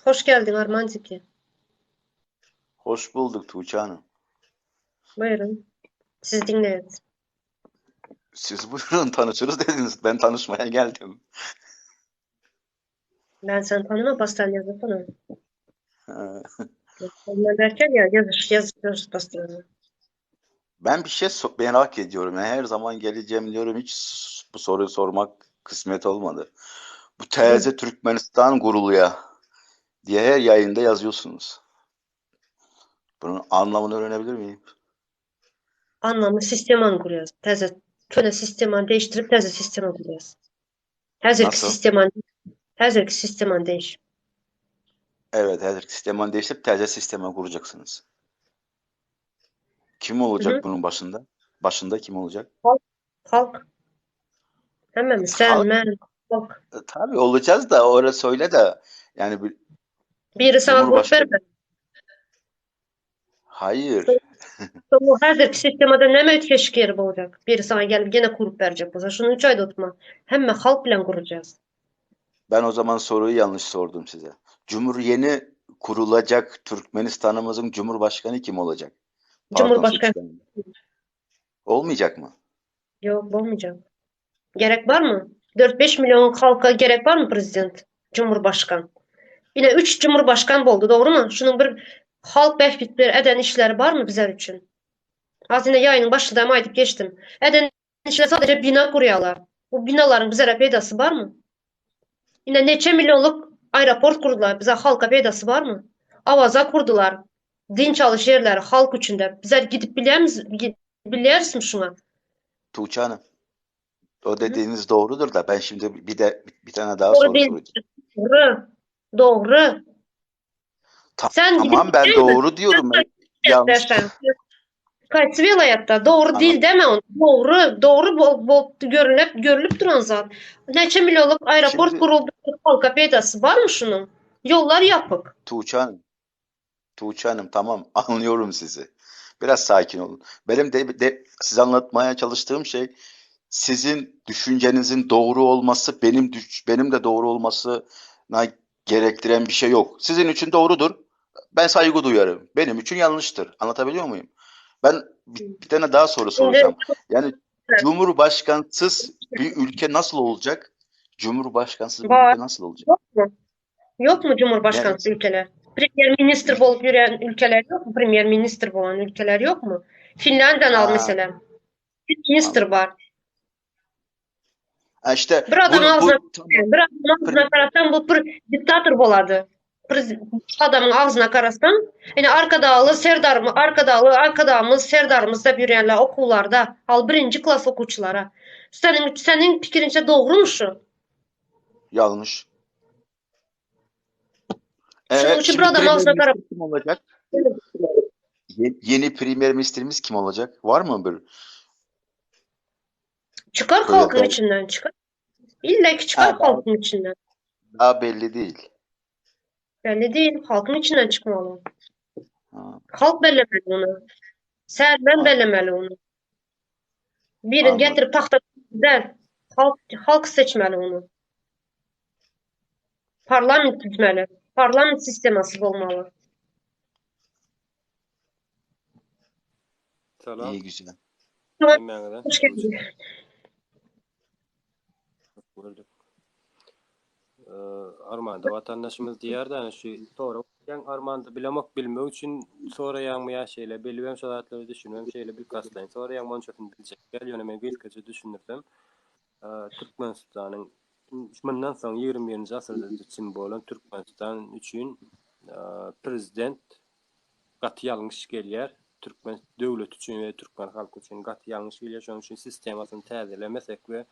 Hoş geldiň Arman Ziki. Hoş bulduk Tuğçe Hanım. Buyurun. Sizi dinleriz. Siz buyurun tanışırız dediniz. Ben tanışmaya geldim. Ben seni tanımam pastan yazıp bana. Ondan derken ya yazış yazışıyoruz pastanı. Ben bir şey so- merak ediyorum. Yani her zaman geleceğim diyorum. Hiç bu soruyu sormak kısmet olmadı. Bu taze Türkmenistan guruluya diye her yayında yazıyorsunuz. Bunun anlamını öğrenebilir miyim? Anlamı sisteman kuruyoruz. Taze köne sisteman değiştirip taze sistema kuruyoruz. Häzirki Nasıl? sisteman häzirki sisteman değiş. Evet, her sistemin değiştirip taze sisteme kuracaksınız. Kim olacak Hı hı. bunun başında? Başında kim olacak? Halk. Halk. Hemen sen, Halk. men, halk. E, tabii olacağız da orası öyle de yani bir Biri sana grup Cumhurbaşkanı verme. Hayır. Bu häzirki sistemada näme üýtgeşik ýeri boljak? Biri sana gelip gene kurup berjek bolsa, şuny üç aýda utma. Hemme halk bilen guracağız. Ben o zaman soruyu yanlış sordum size. Cumhur yeni kurulacak Türkmenistan'ımızın Cumhurbaşkanı kim olacak? Pardon, Cumhurbaşkanı. suç bende. Olmayacak mı? Yok, olmayacak. Gerek var mı? 4-5 milyon halka gerek var mı prezident? Cumhurbaşkan. Yine 3 cumhurbaşkan boldy, dogry mı? Şunuň bir halk bähbitleri eden işleri bar mı bizler üçin? Az yine ýaýynyň başynda hem aýdyp geçdim. Eden işler sadece bina gurýarlar. Bu binalaryň bizlere peýdasy bar mı? Yine neçe milyonluk aeroport gurdular. Bize halka peýdasy bar mı? Awaza gurdular. Dynç alyş ýerleri halk üçin de. Bizler gidip bilýärmiz, bilýärismi şuňa? Tuğçe Hanım, o dediğiniz doğrudur da ben şimdi bir de bir tane daha Doğru soru değil. soracağım. Doğru. Doğru. Sen gidip Tamam ben gidecek misin? doğru diyorum. Ben yanlış. Dersen. Kayseri vilayatda doğru değil Anladım. deme onu. Doğru, doğru bol, bol görünüp görülüp duran zat. Neçe milyonluk aeroport Şimdi kuruldu. Halka peydası var mı şunun? Yollar yapık. Tuğçe Hanım, Tuğçe Hanım tamam anlıyorum sizi. Biraz sakin olun. Benim de, de size anlatmaya çalıştığım şey sizin düşüncenizin doğru olması benim düş, benim de doğru olmasına gerektiren bir şey yok. Sizin için doğrudur. Ben saygı duyarım. Benim için yanlıştır. Anlatabiliyor muyum? Ben bir, bir tane daha soru Şimdi soracağım. Yani Cumhurbaşkansız bir ülke nasıl olacak? Cumhurbaşkansız bir var. ülke nasıl olacak? Yok mu? Yok mu Cumhurbaşkansız Neresi? ülkeler? Premyer ministr bolup ýören ülkeler yok mu? Premyer ministr bolan ülkeler yok mu? Finlandiýany al Ha, meselem. Bir ministr anladım. bar. Ha işte Bir adamın bunu agzyna bu tamam. bir adamın agzyna Pre- garasaň bu bir diktator bolady. Prez- adamyň agzyna garasaň, ine Arkadagly Serdarmy, Arkadagly Arkadagymyz Serdarymyz diýip ýörýänler okuwlarda, al birinji klas okuwçylara. Seniň seniň pikiriňçe dogrumy şu? Yanlış. Şunuň Ee, üçin bir şimdi adam premier agzyna garap minister kim olacak? Ye- Yeni premier ministerimiz kim olacak? Var mı bir Çykar böyle halkyň bel içinden çykar. Illa ki çykar ha, daha, halkyň içinden. daha belli değil. Belli değil, halkyň içinden çykmaly. Ha, Halk bellemeli ony. Sen ben anladım. bellemeli ony. Birini Anladım. getirip tagta däl. Halk halk seçmeli ony. Parlament düzmeli. Parlament sistemasy bolmaly. Salam. İyi güzel. Tamam, Hemmäňize. hoş geldin. Gördük. Ee, Armanda vatandaşymyz diýer de şu sorag ýaň Armanda bilemok bilmek üçin soraýaňmy ýa şeýle bilibem şo zatlary düşünmem şeýle bilkastlaýyn soraýaň monçasyny biljek däl ýöne men gysgaça düşündirsem e, Türkmenistanyň mundan soň 21-nji asyrda çyn bolan Türkmenistan üçin e, prezident gaty ýalňyş gelýär. Türkmen döwleti üçin we türkmen halky üçin gaty ýalňyş gelýär. Şonuň üçin sistemasyny täzelemesek we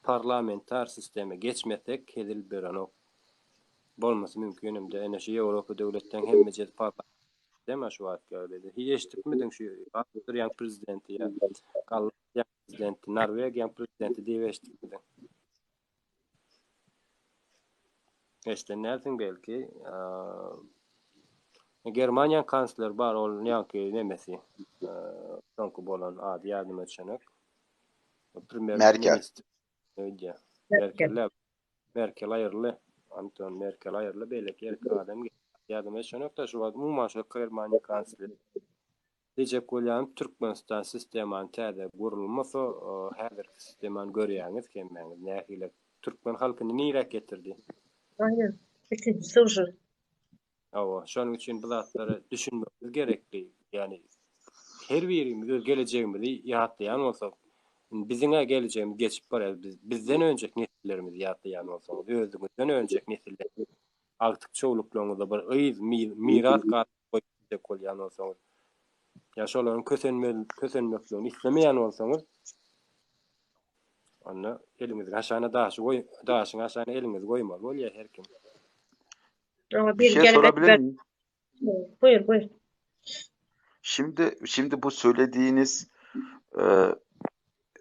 parlamentar sisteme geçmesek hezil berenok. Bolmasy mümkin hem-de ene şu Ýewropa döwletleň hemmejesi parlament sistema şu wagt ýagdaýda. Hiç eşidipmidiň şu Awstriýaň prezidenti ýa Gollandiýaň prezidenti, Norwegiýaň prezidenti diýip eşidipmidiň? Eşiden dälsiň belki. Germaniýaň kansleri bar, ol ýaňky nemesi, soňky bolan ady ýadyma düşenok. Premýer Merkel. ministr öýdýär. Merkel, Merkel aýryldy. Anton Merkel aýryldy, beýleki erkek adam geldi. Ýadyma düşenok-da şu wagt umuman şol Germaniýa kansleri. Diýjek bolýanym Türkmenistan sistemany täze gurulmasa, häzirki sistemany görýäňiz hemmäňiz nähili türkmen halkyny niräk getirdi. Aýnen. Üçünjisi uje. Hawa, şonuň üçin bu zatlara düşünmegimiz gerekli. Ýagny her birimiz öz gelejegimizi ýatlaýan bolsak, indi biziň-ä gelejegimiz geçip barýar, biz bizden önjek nesillerimizi ýatlaýan bolsaňyz, özüňizden önjek nesiller, agtyk-çowluklaryňyza bir yz, miras galdyryp goýup gitjek bolýan bolsaňyz, ýa şolaryň kösenme kösenmekligini islemeýän bolsaňyz, onda eliňiziň aşagyna daşy goý, daşyň aşagyna eliňizi goýmaly bolýar her kim. Ama Bir bir şey gelip sorabilir etmez. miyim? Buyur buyur. Şimdi şimdi bu söylediğiniz e,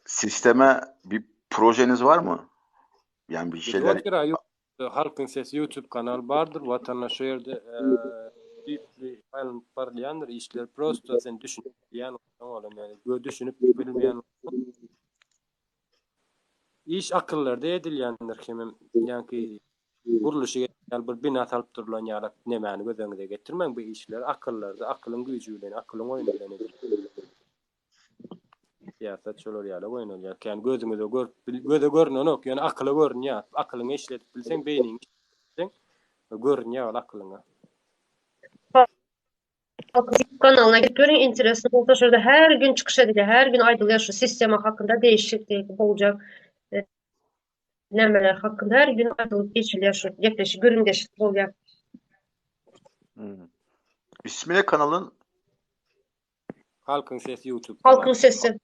sisteme bir projeniz var mı? Yani bir Biz şeyler otyra Halkyň sesi YouTube kanal bardyr watandaş şu ýerde düýpli alnyp barylýandyr işler prosto sen düşünip bilýän bolsaň olam ýani düşünip bilmeýän bolsaň iş akyllarda edilýändir hemem ýaňky gurluşyk edýän bir bina salyp durlan ýalak nemäni göz öňüňize getirmäň bu işler akyllarda akylyň güýji bilen akylyň oýny bilen edilýär. Syýasat şolar ýaly oýnalýar. Kän gözüňize görüp göze görnenok, ýöne akyla görünýär. Akylyňy işledip bilseň, beýniňi işledip bilseň, görünýär ol akylyňa. Kanalyna girip görüň, interesli bolsa şurada her gün çykyş edilýär, her gün aýdylýar şu sistema hakynda değişik boljak e, nämeler hakynda her gün aýdylyp geçilýär şu gepleşik, gürrüňdeşlik bolýar. Hmm. İsmi ne kanalın? Halkyň sesi YouTube Halkyň sesi.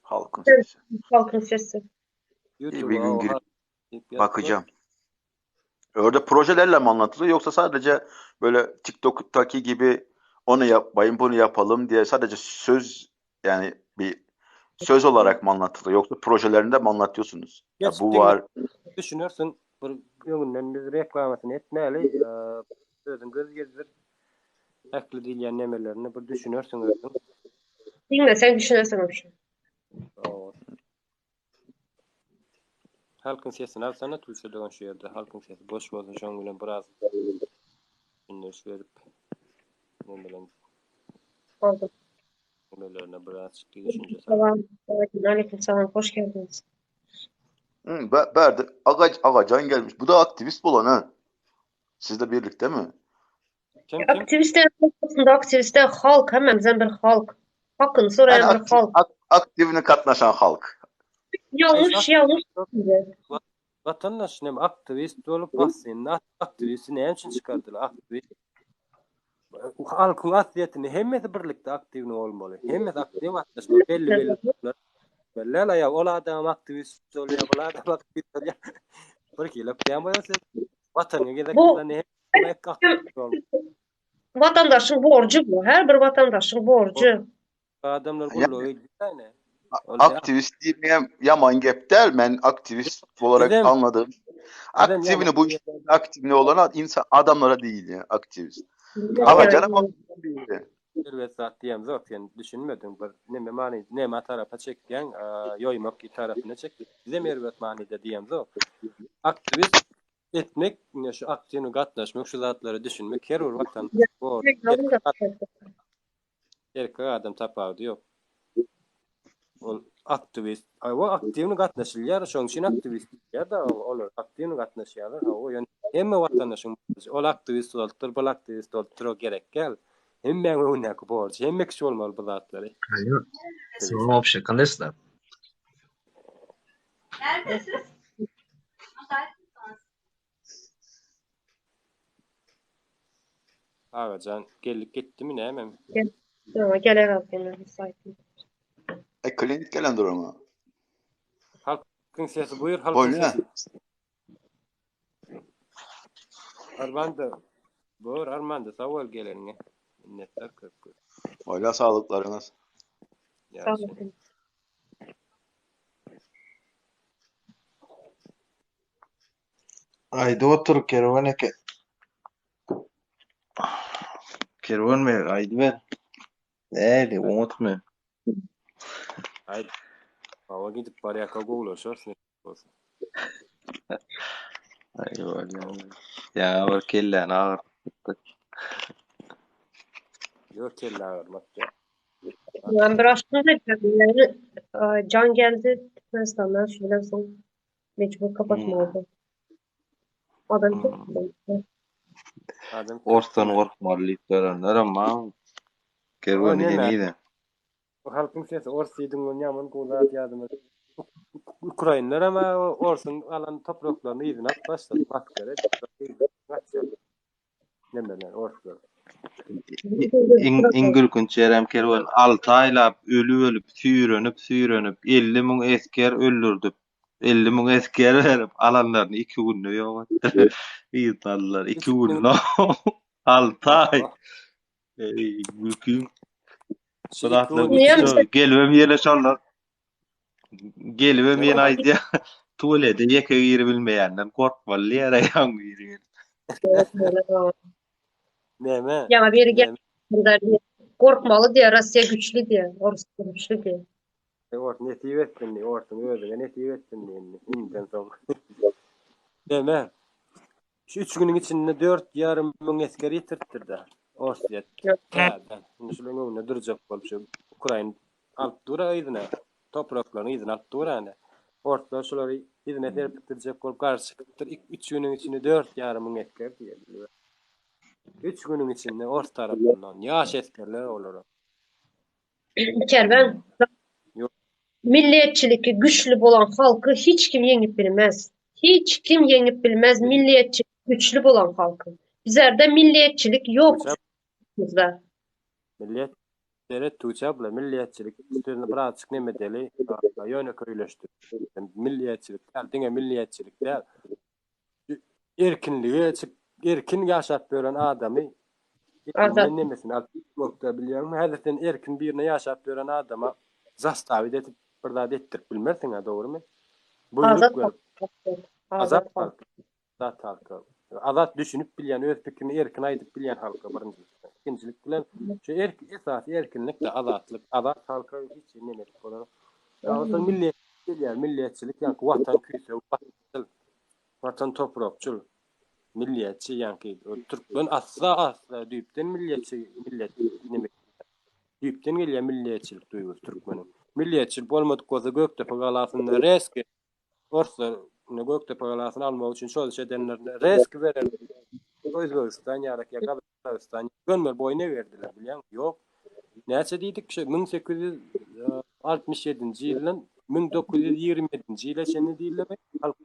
Halkın sesi. Halkyň sesi. İyi bir gün girip bakacağım. Orada projelerle mi anlatılıyor yoksa sadece böyle TikTok'taki gibi onu yapmayın bunu yapalım diye sadece söz yani bir söz olarak mı anlatılıyor yoksa projelerinde mi anlatıyorsunuz? Ya bu var. Düşünersiň bir öňünden biz reklamasyny etmäli, özüň göz gezdir. Ähli diýilýän nemelerini bir düşünersiň özüň. Diňleseň düşünersiň şu. Halkyň sesini alsana Tuğçe dogan şu ýerde. Halkyň sesi boş bolsa şoň bilen biraz düşündiriş berip ne bilen Oldu. Nemelerine birazcık düşünce Salam. Aleyküm salam. Hoş geldiniz. Hı, Berdi. Aga, Agacan gelmiş. Bu da aktivist olan ha. Sizle birlikte mi? Kim kim? Aktivistler aslında aktivistler halk. Hemen bizden bir halk. Hakkını sorayan Yani bir aktif, halk. ak, aktivini katlaşan halk. Yanlış yanlış. Vatandaş näme aktivist bolup aslynda aktivisti näme üçin çykardylar? Aktivist halkyň aslyýetinde hemmesi birlikde aktiwny bolmaly. Hemmesi aktiw gatnaşmaly. Belli belli. Belli ýa ol adam aktiwist bolýar, bul adam aktiwist bolýar. Bir kilo näme bolýar siz? Watanyňa gezek Bu Vatandaşyň borjy bu. Her bir vatandaşyň borjy. Adamlar gulluga gidýär. Aktivist diýmeýän ýaman gep däl. Men aktivist olarak anladım. Aktiwini bu işlerde aktiwini olan insan adamlara diýilýär aktivist. Aga janam diýilýär. Erbet zat diýemzok, sen düşünmediň bir neme many neme tarapa çekýäň, ýoýmak tarapyna çekýäň. Bizem erbet manyda diýemzok. Aktiwist etmek, ine şu aktiwni gatnaşmak, şu zatlara düşünmek her bir watan Erkek adam tapawudy ýok. Ol aktiwist, hawa aktiwni gatnaşylýar, şonuň üçin aktiwist diýilýär-de, olar aktiwni gatnaşýarlar, hawa, ýöne hemme watandaşyň borjy, ol aktiwist bolupdyr, bul aktiwist bolupdyr, o gerek däl. Hemmäň öňündäki borjy, hemme kişi bolmaly bu zatlary. Alo. Salam obşe, kandaýsyzlar? Neredesiniz? Müsait misiniz? Agajan geldik gitdimi nämemi? Gel. Ýa, geler az gene müsait. E klinik gelendir oňa. Halkyň sesi buýur halkyň sesi. Armando. Bor Armando sag bol geleniňe. Minnetdar köp köp. Oýla saglyklaryňyz. Sag bolun. Aýdyp otur Kerwen eke. Kerwen beg aýdyber. Näli oňatmy? Aýt. Hawa gidip barýarka gowlaşarys nesip bolsa. Ýa bir kelläni agyrtdy. Ýok kelle agyrmak ýok. Ben bir açtım da yani Can geldi Türkmenistan'dan şu bilen soň mecbur kapatma oldu. Adam çok hmm. Adam Orsdan gorkmaly diýip görenler amma kerweni henize. Halkyň sesi ors diýdiň ony ýaman gowy zat ýadyma Ukrainler hem orsuň alan topraklaryny yzyna alyp başlady. Maskara edip. Nemeler orslar. Iň iň gülkünç ýerem kerwen 6 aýlap ölüp-ölüp, süýrenip-süýrenip 50 müň esger öldürdip, 50 müň esger berip alanlaryny 2 günde ýok etdiler. Yzyna aldylar 2 günde. 6 aý. Eý, gülküm. Şu zatlar gelibem ýene şonlar. Gelibem ýene aýdýar. Tuwelede ýeke giribilmeýänden korkmaly diýýär aýagyň biri gelip. Näme? Ýaňa biri gelip korkmaly diýýär, Russiýa güçli diýýär, Orus güçli diýýär. Ors nesip etsin diý, orsuň özüňe nesip etsin diý indi, indiden soň. Näme? Şu üç günüň içinde 4,5 esger ýitiripdir-de. Orsýet. Täzeden. Indi şularyň öňünde durjak bolup şu Ukrain alyp dur yzyna. Topraklaryny yzyna alyp dur ýa-ni. Orslar şulary yzyna serpikdirjek bolup garşy çykypdyr. Üç günüň içinde 4,5 esger diýýär. Üç günüň içinde ors tarapyndan ýaş esgerler olara. Kerwen Milletçiliki güçli bolan halky hiç kim ýeňip bilmez. Hiç kim ýeňip bilmez milletçilik güçli bolan halky. Bizerde milletçilik ýok bizde. Millet Seret Tuğçe abla milletçilik sözüni birazjyk neme edeli ýönekeýleşdir. Milletçilik däl diňe milletçilik däl. Erkinlige çyk erkin ýaşap ýören adamy elinden nemesini alyp gitmekde bilýäňmi? Häzir sen erkin birine ýaşap ýören adama zastawit edip bir zat etdirip bilmersiň-ä, dogrymy? Buýruk berip. Azat halk. Azat halka. Azat düşünip bilýän, öz pikirini erkin aýdyp bilýän halka birinjilikde. Ikinjilik bilen şu erk esasy erkinlik-de azatlyk. Azat halka hiç neme edip bolanok. Onsoň milli gelýär, milliýetçilik, ýaňky watan küýsegi, watançyl, watan toprakçyl, milliýetçi, ýaňky türkmen asla asla düýpden milliýetçi millet neme düýpden gelýär milliýetçilik duýgusy türkmeniň. Milliýetçilik bolmadyk bolsa Gökdepe galasynda reski orslar Gökdepe galasyny almak üçin çozuş edenlerinde reski berer Özbegistan ýa Gazagystan gönmel boýun egerdiler bilýäňmi? Ýok. Näçe diýdik şu 1867-nji ýyldan 1927-nji ýyla çenli diýildi. Halk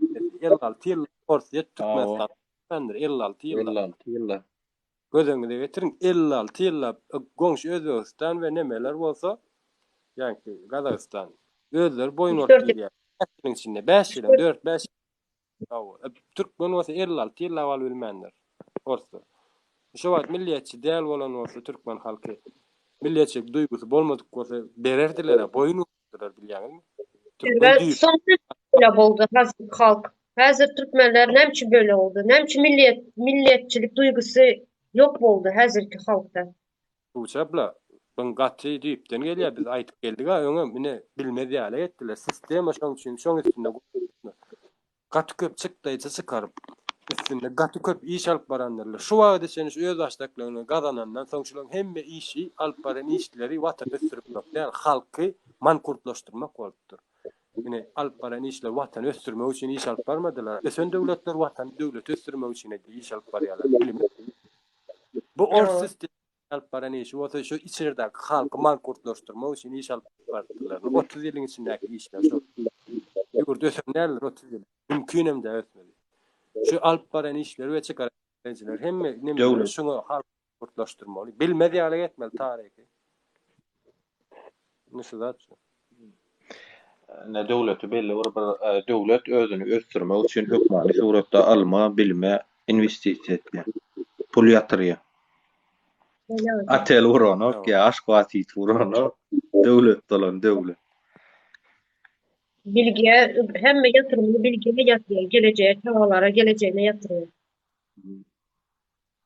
56 ýyl Orsýet Türkmenistan 56 ýyl. 56 ýyl. Göz öňüňize getiriň 56 ýyllap goňşy Özbegistan we nemeler bolsa ýaňky Gazagystan özleri boýun bolup girýär. 5 ýylyň içinde 5 ýylyň 4-5 Hawa, türkmen bolsa 56 ýyllap alyp bilmändir. Orslar. Şo wagt milliýetçi däl bolan bolsa türkmen halky milliýetçilik duýgusy bolmadyk bolsa bererdiler, boýun urdular bilýäňizmi? Türkmen düýp. Soň böyle boldy hazir halk. Häzir türkmenler näme üçin böyle boldy? Näme üçin milliýet milliýetçilik duýgusy ýok boldy häzirki halkda? Tuğçe abla, bu gaty düýpden gelýär, biz aýdyp geldik-ä öňem, ine, bilmez ýaly etdiler. Sistema şoň üçin, şoň üstünde gaty köp çykdaýjy çykaryp, üstünde gaty köp iş alyp barandyrlar. Şu wagta çenli şu özbaşdaklygyny gazanandan soň şularyň hemme işi, alyp baran işleri watany ösdürmek däl, halky mankurtlaşdyrmak bolupdyr. Ine, alyp baran işleri watany ösdürmek üçin iş alyp barmadylar. Ösen döwletler watany, döwleti ösdürmek üçin iş alyp barýarlar. Bilimi Bu ors sistema alyp baran işi bolsa şu içerdäki halky mankurtlaşdyrmak üçin iş alyp barypdyrlar. 30 ýylyň içindäki işler şu. Ýurt ösen däldir 30 ýyl. Mümkin hem däl ösmeli. Şu alyp baran işleri we çykaran hemme nemeleri şuňa halk mankurtlaşdyrmaly. Bilmez ýaly etmeli taryhy. Indi şu zat şu. Ne döwleti belli bir bir döwlet özüni ösdürmek üçin hökmany suratda ylma, bilime inwestisiýa etýär. Pul ýatyrýar. Otel guranok ýa Aşgabat Siti guranok. Döwlet bolan döwlet. Bilgiye hemme ýatyrymyny bilgiye ýatyrýar, gelejege, çagalara gelejegine ýatyrýar.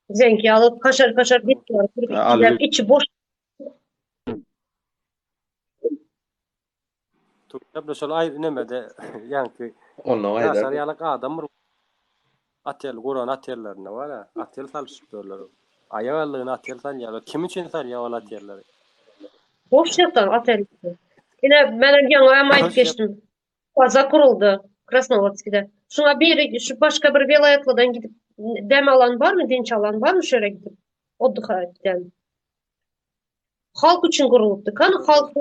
Zeňki alyp kaşar-kaşar gitýär, içi boş Türkler şol aý nemede ýaňky Onda ýaşar ýalak adam bir. Otel guran otellerinde bar a, otel salyşyp durlar. Aýak aldygyna otel salýarlar. Kim üçin salýar ol otelleri? Boş ýatan otel. Ine menem ýaňy hem aýdyp geçdim. Baza guruldy Krasnowodskide. Şuňa biri şu başga bir welaýatlardan gidip dem alan barmy, dynç alan barmy şu ýere gidip? Oddyha giden. Halk üçin gurulypdy. Kany halk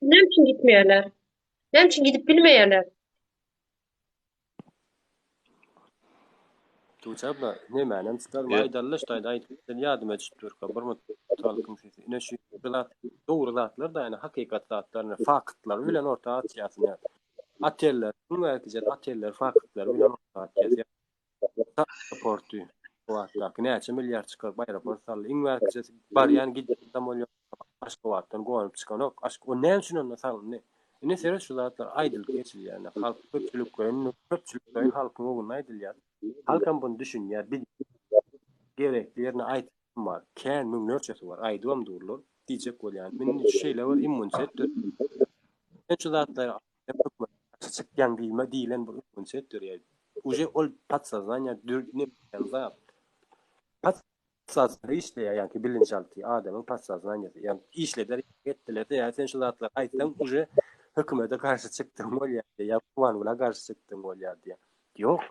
näme üçin gitmeýärler? Näme üçin gidip bilmeýärler? Tuğçe abla, nemänem çykarma aýdalyş taýda aýdyp sen ýadyma düşüp durka bir mutalkyň sesi. Ine şu zat dogry zatlar da ýani hakykat zatlar, ine faktlar bilen orta atýarsyň ýa. Oteller, iň bärkije oteller faktlar bilen orta atýarsyň. Aeroporty. Aşgabatdaky näçe milliard çykaryp aeroport saldy. Iň bärkijesi barýan gidýän samolýot Aşgabatdan gonup çykanok. Aşk o näme üçin onda salyndy? Ine seret şu zatlar aýdylyp geçilýär. Ine halk köpçülikleýin köpçülikleýin halkyň öňünde aýdylýar. Halkam muny düşünýär. Bil gerekli ýerine aýtym bar. Kän müňlerçesi bar. Aýdybam durlar. Diýjek bolýan. Indi şeýle bir immunitet Sen şu zatlary hökümet garşy çykýaň diýme diýlen bir immunitet dörýär. Uje ol podsoznaniýa dür ne zat. Podsoznaniýa işleýär, ýaňky bilinçalty adamyň podsoznaniýasy. Ýa işleder etdiler ýa sen şu zatlary aýtsaň uje hökümete garşy çykdyň bolýar diýýär, ýa Gurbanguly garşy çykdyň bolýar diýýär. Ýok.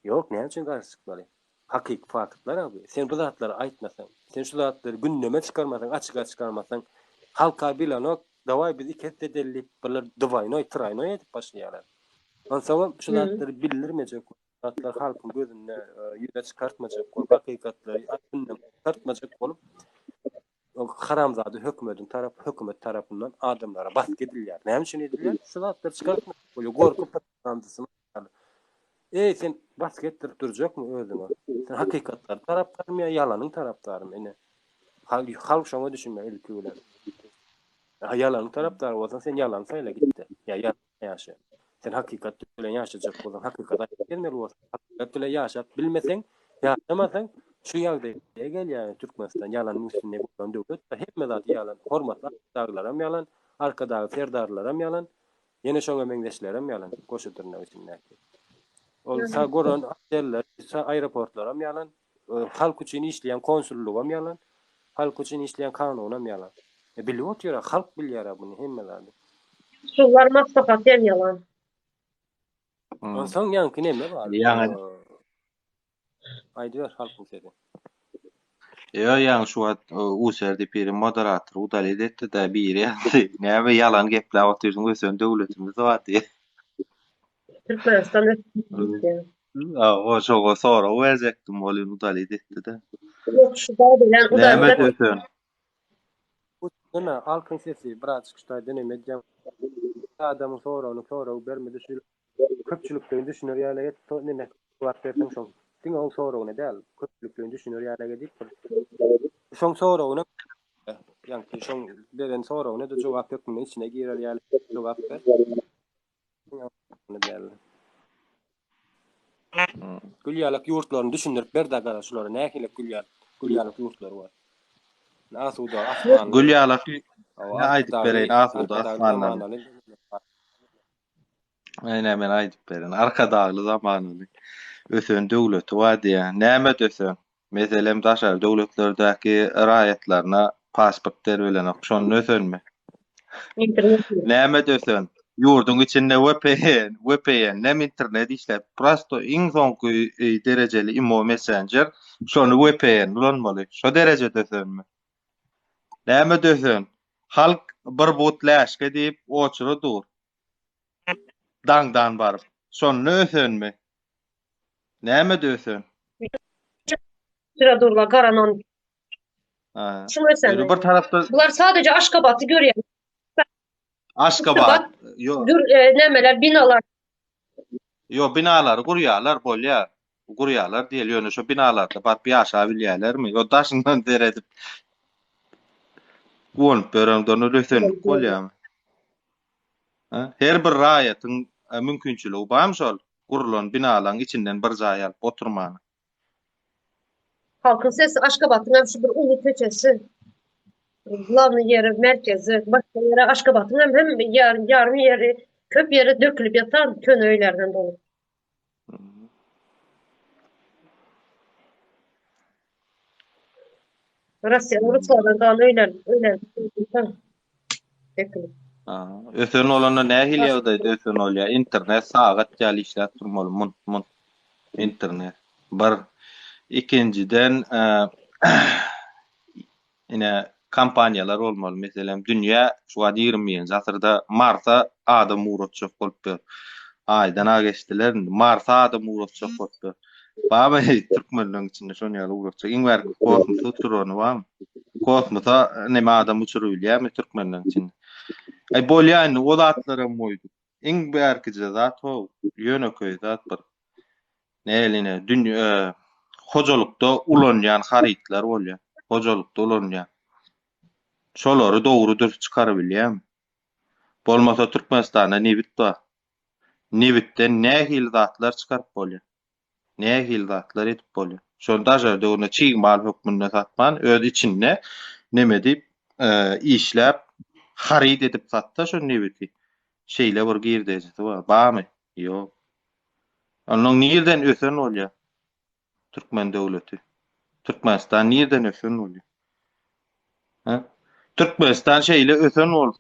Ýok, näme üçin garşy çykmaly? Hakyky faktlar abi. Sen bu zatlary aýtmasaň, sen şu zatlary gündeme çykarmasaň, açyga çykarmasaň, halka bilenok, dawaý biz iki esse edeli diýip, birler dwaýnoý, traýnoý edip başlaýarlar. Onsoňam şu zatlary bildirmejek bolup, zatlary halkyň gözünde ýüze çykartmajak bolup, hakykatlary gündeme çykartmajak bolup, haramzada hökümetiň tarap hökümet tarapyndan adamlara basgy edilýär. Näme üçin edilýär? Şu zatlary çykartmajak bolýar. Gorky propagandasyny Eý sen basgy etdirip durjakmy özüňe? Sen hakykatlary tarapdarymy ýa ýalanyň tarapdarymy ine? Halk halk şoňa düşünmeli ilki bilen. Ha ýalanyň tarapdary bolsaň sen ýalan saýla gitde. Ýa ýalan ýaşa. Sen hakykat bilen ýaşajak bolsaň hakykat aýdyp gelmeli bolsaň hakykat bilen ýaşap bilmeseň ýaşamasaň şu ýagdaýa gelýär Türkmenistan ýalanyň üstünde gurlan döwlet hemme zat ýalan hormatly arkadaglaram ýalan arkadag serdarlaram ýalan Ýene şoňa meňzeşlerem ýalan, goşa dyrnak içindäki. Ol sa guran oteller, sa aeroportlaram ýalan, halk üçin işleýän konsullygam ýalan, halk üçin işleýän kanunam ýalan. E, bilip otyr-a, halk bilýär-ä buny hemme zady. Şular maslahat hem ýalan. Onsoň ýaňky neme bar? Ýaňy Aýdyber halkyň sesi. Ýo ýaňy şu wagt User diýip biri moderator udalit etdi-de biri ýazdy. Näme ýalan gepläp otyrsyň ösen döwletimiz bar diýip. Türkmenistan ösüp Hawa şoňa sorag berjekdim welin udalit etdi-de. Ýok şu bilen Näme ösen? Neme halkyň sesi birazjyk şu taýda neme edýän adamyň soragyny sorag bermedi şu Köpçülikleýin düşüner ýaly et, so neme jogap berseň şoň. Diňe oň soragyna däl, köpçülikleýin düşüner ýaly edip bir şoň soragyna ýaňky şoň beren soragyna-da jogap hökmünde içine girer ýaly jogap ber. Diňe däl. Gül ýalak ýurtlaryny düşündirip ber-de gara şulara nähili gül ýaly gül ýalak ýurtlary bar. Asuda asmanly. Gül ýalak aýdyp bereýin asuda asmanly. Ine men aýdyp berin. Arkadagly zamanyny ösen döwleti bar diýýär. Nämede ösen? Meselem daşary döwletlerdäki raýatlaryna pasport berip bilenok. Şonda ösenmi? Internet. Nämede ösen? Ýurduň içinde VPN, VPN-nem internet işläp, prosto iň soňky e, derejeli imo messenger şony VPN ulanmaly. Şo derejede ösenmi? Nämede ösen? Halk bir but läşge diýip oçura dur. Daňdan baryp. Şonda ösenmi? Nämede ösen? Sıra durla garanon. Ha. Şuň ösen. Ýöne bir tarapda Bular sadece Aşgabat'y görýär. Aşgabat, ýo, Dür, e, nämeler binalar. ýo binalary gurýarlar, bolýar. Gurýarlar diýeli, ýöne şo binalarda baryp ýaşap bilýärlermi? Ýo daşyndan seredip guwanyp ýöreňde onda ösenlik bolýarmy? Ha? Her bir raýatyň e, mümkinçiligi barmy şol gurulan binalaryň içinden bir jaý alyp oturmana? Halkyň sesi Aşgabatyň hem şu bir uly köçesi. Glawny ýeri, merkezi, başga ýere Aşgabatyň hem hem ýar, ýarym ýeri, köp ýeri dökülip ýatan köne öýlerden dolu. Russiýa, Ruslardan galan öýler, öýler. Dökülip. Ösen bolanda nähili ýagdaýda ösen bolýar? Internet sagat ýaly işläp durmaly, munt munt internet. Bir. Ikinjiden, ine kompaniýalar bolmaly. Meselem, dünýä şu wagt 21-nji asyrda Marsa adam ugratjak bolup ýör. Aýdan-a geçdiler indi. Marsa adam ugratjak bolup ýör. Barmy türkmenleriň içinde şony ýaly ugratjak? Iň bärki kosmosa uçurany barmy? Kosmosa neme adam uçuryp bilýärmi türkmenleriň içinde? Aý bolýa indi o zatlaram goýduk. Iň bärkije zat ho, ýönekeý zat bir. Näline dünýä hojalykda ulanýan harytlar bolýar. Hojalykda ulanýan. Şolary dogry dürs çykarybilýärmi? Bolmasa Türkmenistanda nebit bar. Nebitden nähili zatlar çykaryp bolýar? Nähili zatlar edip bolýar? Şony daşary döwrüne çig mal hökmünde satman, öz içinde neme diýip, işläp, haryt edip satsa şo nebiti, şeýle bir girdejisi bar. Barmy? Ýok. Onnoň nirden ösen bolýar türkmen döwleti? Türkmenistan nirden ösen bolýar? Hä? Türkmenistan şeýle ösen bolsa,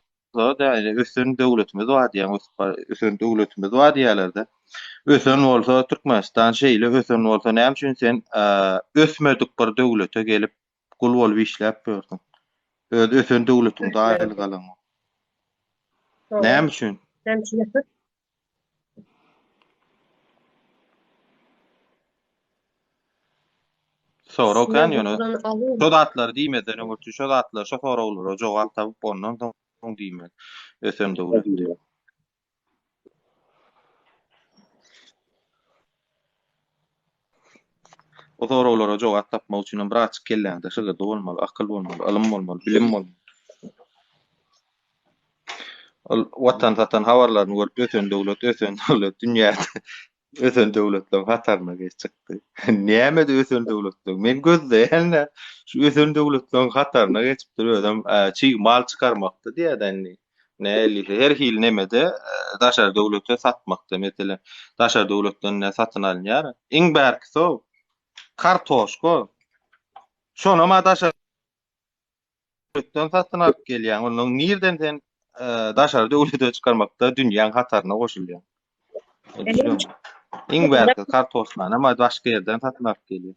däli ösen döwletimiz bar diýýän, ösüp bar, ösen döwletimiz bar diýýärler-de. Ösen bolsa Türkmenistan şeýle ösen bolsa näme üçin sen ösmedik bir döwlete gelip gul bolup işläp ýörsüň? Öz ösen döwletiňde aýry galaňok. Näme üçin? Näme üçin? Sorag kän ýöne şo zatlary diýmezden öňürti şo zatlar şo soraglara jogap tapyp ondan soň diýmeli. Ösen döwlet diýip. O soraglara jogap tapmak üçin hem birazjyk kelläňde şygyrdy bolmaly, akyl bolmaly, ylym bolmaly, bilim bolmaly. Ol watan satan habarlaryny görüp ösen döwlet, ösen döwlet dünýäde ösen döwletleriň hataryna geç çykdy. Nämede ösen döwletler? Men gözleýän-de şu ösen döwletleriň hataryna geçipdir özem çig mal çykarmakda diýýär-de indi. Nähili her hili nemede daşary döwlete satmakda meselem daşary döwletden ne satyn alynýar. Iň bärkisi o kartoşka. Şonam daşary döwletden satyn alyp gelýäň, ondan nirden sen daşary döwlete çykarmakda dünýäň hataryna goşulýaň? Iň bärki kartoşkany hem başga ýerden satyn alyp gelýär.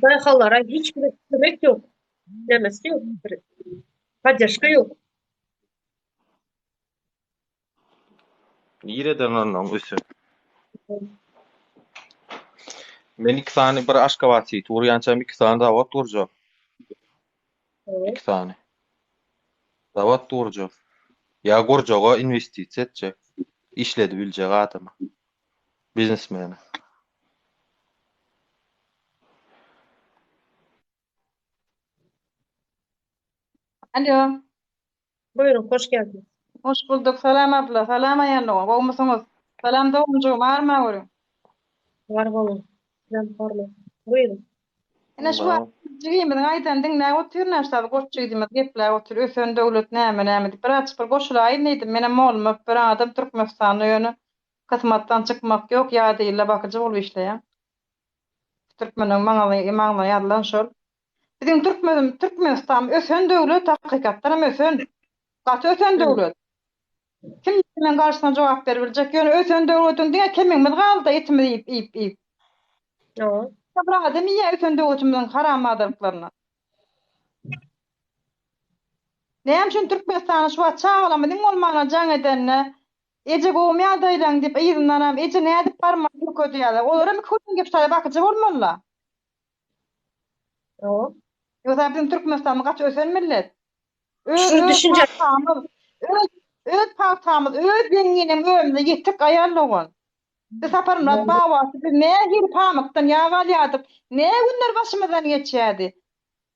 Daýhanlara hiç bir kömek ýok. Nämesi ýok. Poddeşka ýok. Nireden ondan ösen? Men iki sany bir Aşgabat City gurýançam iki sany zawod gurjak. Iki sany. Zawod gurjak. Ýa gurjaga inwestisiýa etjek. Işledip biljek adama. Biznesmene. Alo. Buyurun, hoş geldiniz. Hoş bulduk. Salam abla. Salam Aýan dogan. Gowumysyňyz? Salam doganjygym. Arma görüň. Var bolun. Sizem hormat. Buyurun. Ine şu wagt jigimiziň aýdanyny diňläp otyryn aşa goç jigidimiz gepläp otyr. Ösen döwlet näme näme diýip. Birazjyk bir goşulaýyn diýdim. Menem mollum öp bir adam Türkmenistanda ýöne kysmatdan çykmak ýok. Ýa diýilde bakyjy bolup işleýän. Türkmeniň maňazy maňlaýy ýazylan şol. Biziň Türkmenim Türkmenistan ösen döwlet hakykatdan hem ösen. Gaty ösen döwlet. Kim meň garşysyna jogap berip biljek? Ýöne ösen döwletiň diňe kemigimiz galdy etimizi iýip iýip iýip. Ýok. Bir adam iýýär ösen döwletimiziň haramzadalyklaryny. Näme üçin Türkmenistanda şu wagt çagalarymyz iň bolmanda jaň edende Eje gowumy ýagdaýlaň diýip yzyndanam eje nädip barmaly türke diýýärler. Olaram iki günden gelip şaýa bakyjy bolmalyla. Ýok. Ýogsa biziň Türkmenistanymyz gaty ösen millet. Öz Şu öz düşünje pagtamyz, öz öz pagtamyz, öz zeňňinem özümize ýetik aýal dogan. Biz Saparmyrat babasy biz nähili pamykdan ýag alýardyk, nä günler başymyzdan geçýärdi.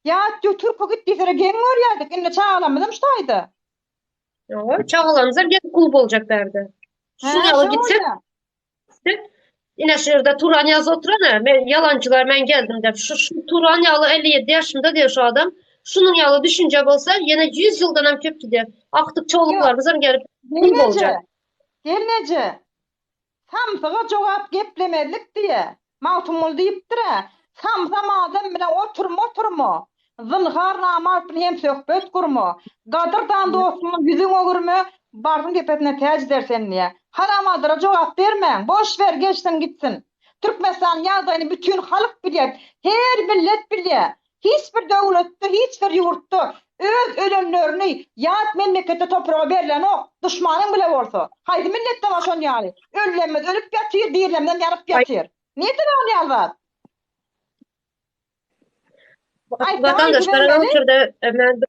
Ýat ýok türke git diýseler geň görýärdik. Indi çagalarymyzam şu taýda. Ýok, çagalarymyzam gelip gul boljak bärde. Hä, Şu ýaly şo gitsek, bolýar. Ine şu ýerde Turan ýazyp oturan-a, men ýalançylar men geldim diýip, şu şu Turan ýaly 57 ýaşynda diýýär şu adam. Şunuň ýaly düşünje bolsa, ýene 100 ýyldan hem köp gider. Akdyk çoluklarymyzam gelip gul Gelneje, boljak. gelneje, samsyga jogap geplemezlik diýýä. Magtymguly diýipdir-ä. Samsam adam bilen oturma oturma, Zynhar namart bilen hemsöhbet gurma, Gadyrdan dostuňdan ýüzüň öwürme, Barsyň depesine täç eder sen diýýär. Haramadyra jogap bermäň, boş ber geçsin gitsin. Türkmenistanyň ýagdaýyny bütin halk bilýär, her millet bilýär. Hiç bir döwletde, hiç bir ýurtda öz ölenlerini ýat memleketde topraga berlenok, duşmanyň bile bolsa. Haýsy milletde bar şon ýaly? Öllenmiz ölüp ýatyr, dirilemizem ýanyp ýatyr. Nirde bar ol ýaly zat? Vatandaşlara oturda men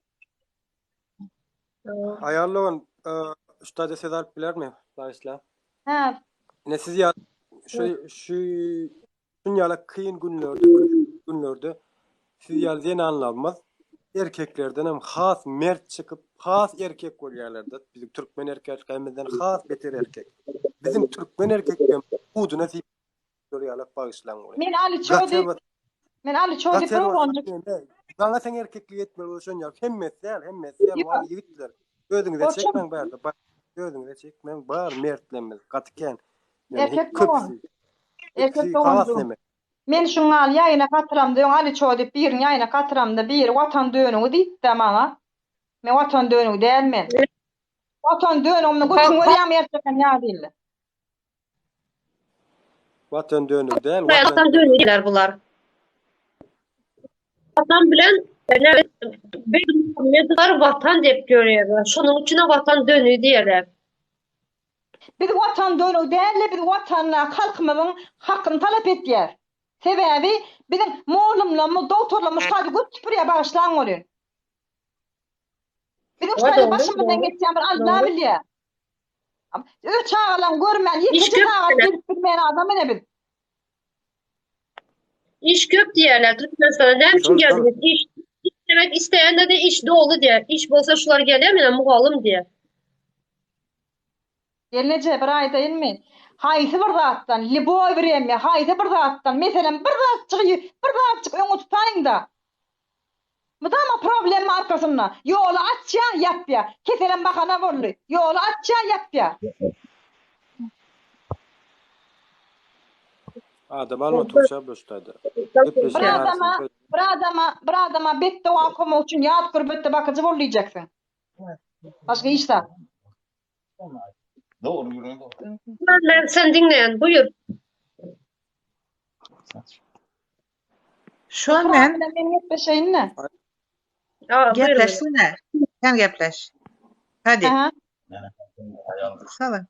Aýal dogan, şu söz alyp bilermi? Bagyşla. Hä. Ine siz ýa şu şu şun ýaly kyn günlerde, köp günlerde siz ýaly zenanlarymyz erkeklerden hem has mert çykyp, has erkek bolýarlar-da. Biziň türkmen erkeklerimizden has beter erkek. Biziň türkmen erkeklerimiz buduna siýip ýaly bagyşlaň ony. Men Ali Çodi Men Ali Çodi bir oglanjyk. Maňa sen erkeklik etmeli bolşan ýok. Hemmesi däl, hemmesi däl. Bar ýigitler. Özüňize çekmäň bärde. Özüňize çekmäň. Bar mertlerimiz gaty kän. Erkek dogan. Erkek dogan. Men şuň ýaly ýaýyna gatyramda öň Ali Çodi biriniň ýaýyna gatyramda biri watan dönügi diýipdi maňa. Men watan dönügi däl men. Watan dönügimni götüň görýämi ertekem ýa diýildi. Watan dönügi däl, watan dönügi diýler bular. Watan bilen Berdimuhamedowlar watan diýip görýärler. Şonuň üçin watan dönügi diýerler. Biz watan dönügi däl-de, biz watanda halkymyzyň hakyny talap etýäris. Sebäbi biziň mollumlarymyz, dogtorlarymyz şu taýda göt süpürýär, bagyşlaň welin. Biziň şu taýda başymyzdan geçýän bir Alla bilýär. Öz çagalaryny görmän, ýekeje sagat gelip bilmeýän adam ene biz. Iş köp diýýärler Türkmenistana. Näme üçin geldiňiz? Iş işlemek isleýände-de iş doly diýýär. Iş bolsa şular gelýär menä mugallym diýýär. Gelneje bir aýdaýynmy? Haýsy bir zatdan, lýuboý wremýa, haýsy bir zatdan, meselem, bir zatjygy, bir zatjyk öňe tutaýyň-da. Mydama problema arkasynda. Ýoly açýa, ýapýa. Keselem bahana boldy. Ýoly açýa, ýapýa. Adam alma Tuğçe abla şu taýda. Bir adama, bir adama, bir adama betdoga okamak üçin ýat gürbetde bakyjy bol diýjeksiň. Başga hiç zat. Dogry gürrüň dogry. Men sen diňleýän, buýur. Şu an men Men gepleşeýin-de. Gepleşsene. Sen gepleş. Hadi. Aha. Salam.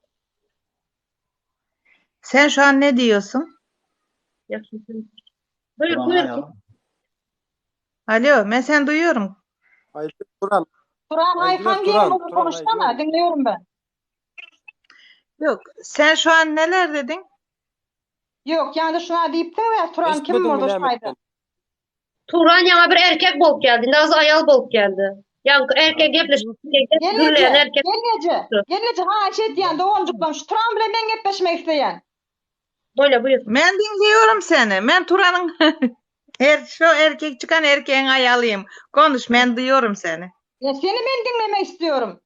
Sen şu an ne diyorsun? Buyur, buyur. Alo, men seni duyuyorum. Aýdip Turan. Turan Aýdyber, Aýhan Turan, gelin bolup Turan, konuşsana, aýdyber. diňleýärin ben. Yok, sen şu an neler dedin? Ýok, ýa-da şuna diýipsiň we Turan kim Eşitmediňmi boldy näme şaýda? etdim? Turan ýaňa bir erkek bolup geldi. Naz aýal bolup geldi. Ýaňky erkek gepleşip Gelneje, gürleýän erkek. gelneje, gelneje haýyş edýän doganjyklarym şu Turan bilen men gepleşmek isleýän. Bolýa buýur. Men diňleýorum seni. Men Turanyň her şu erkek çykan erkegiň aýalyyň. Konuş, men duýuyorum seni. Ya seni men diňlemek istiyorum.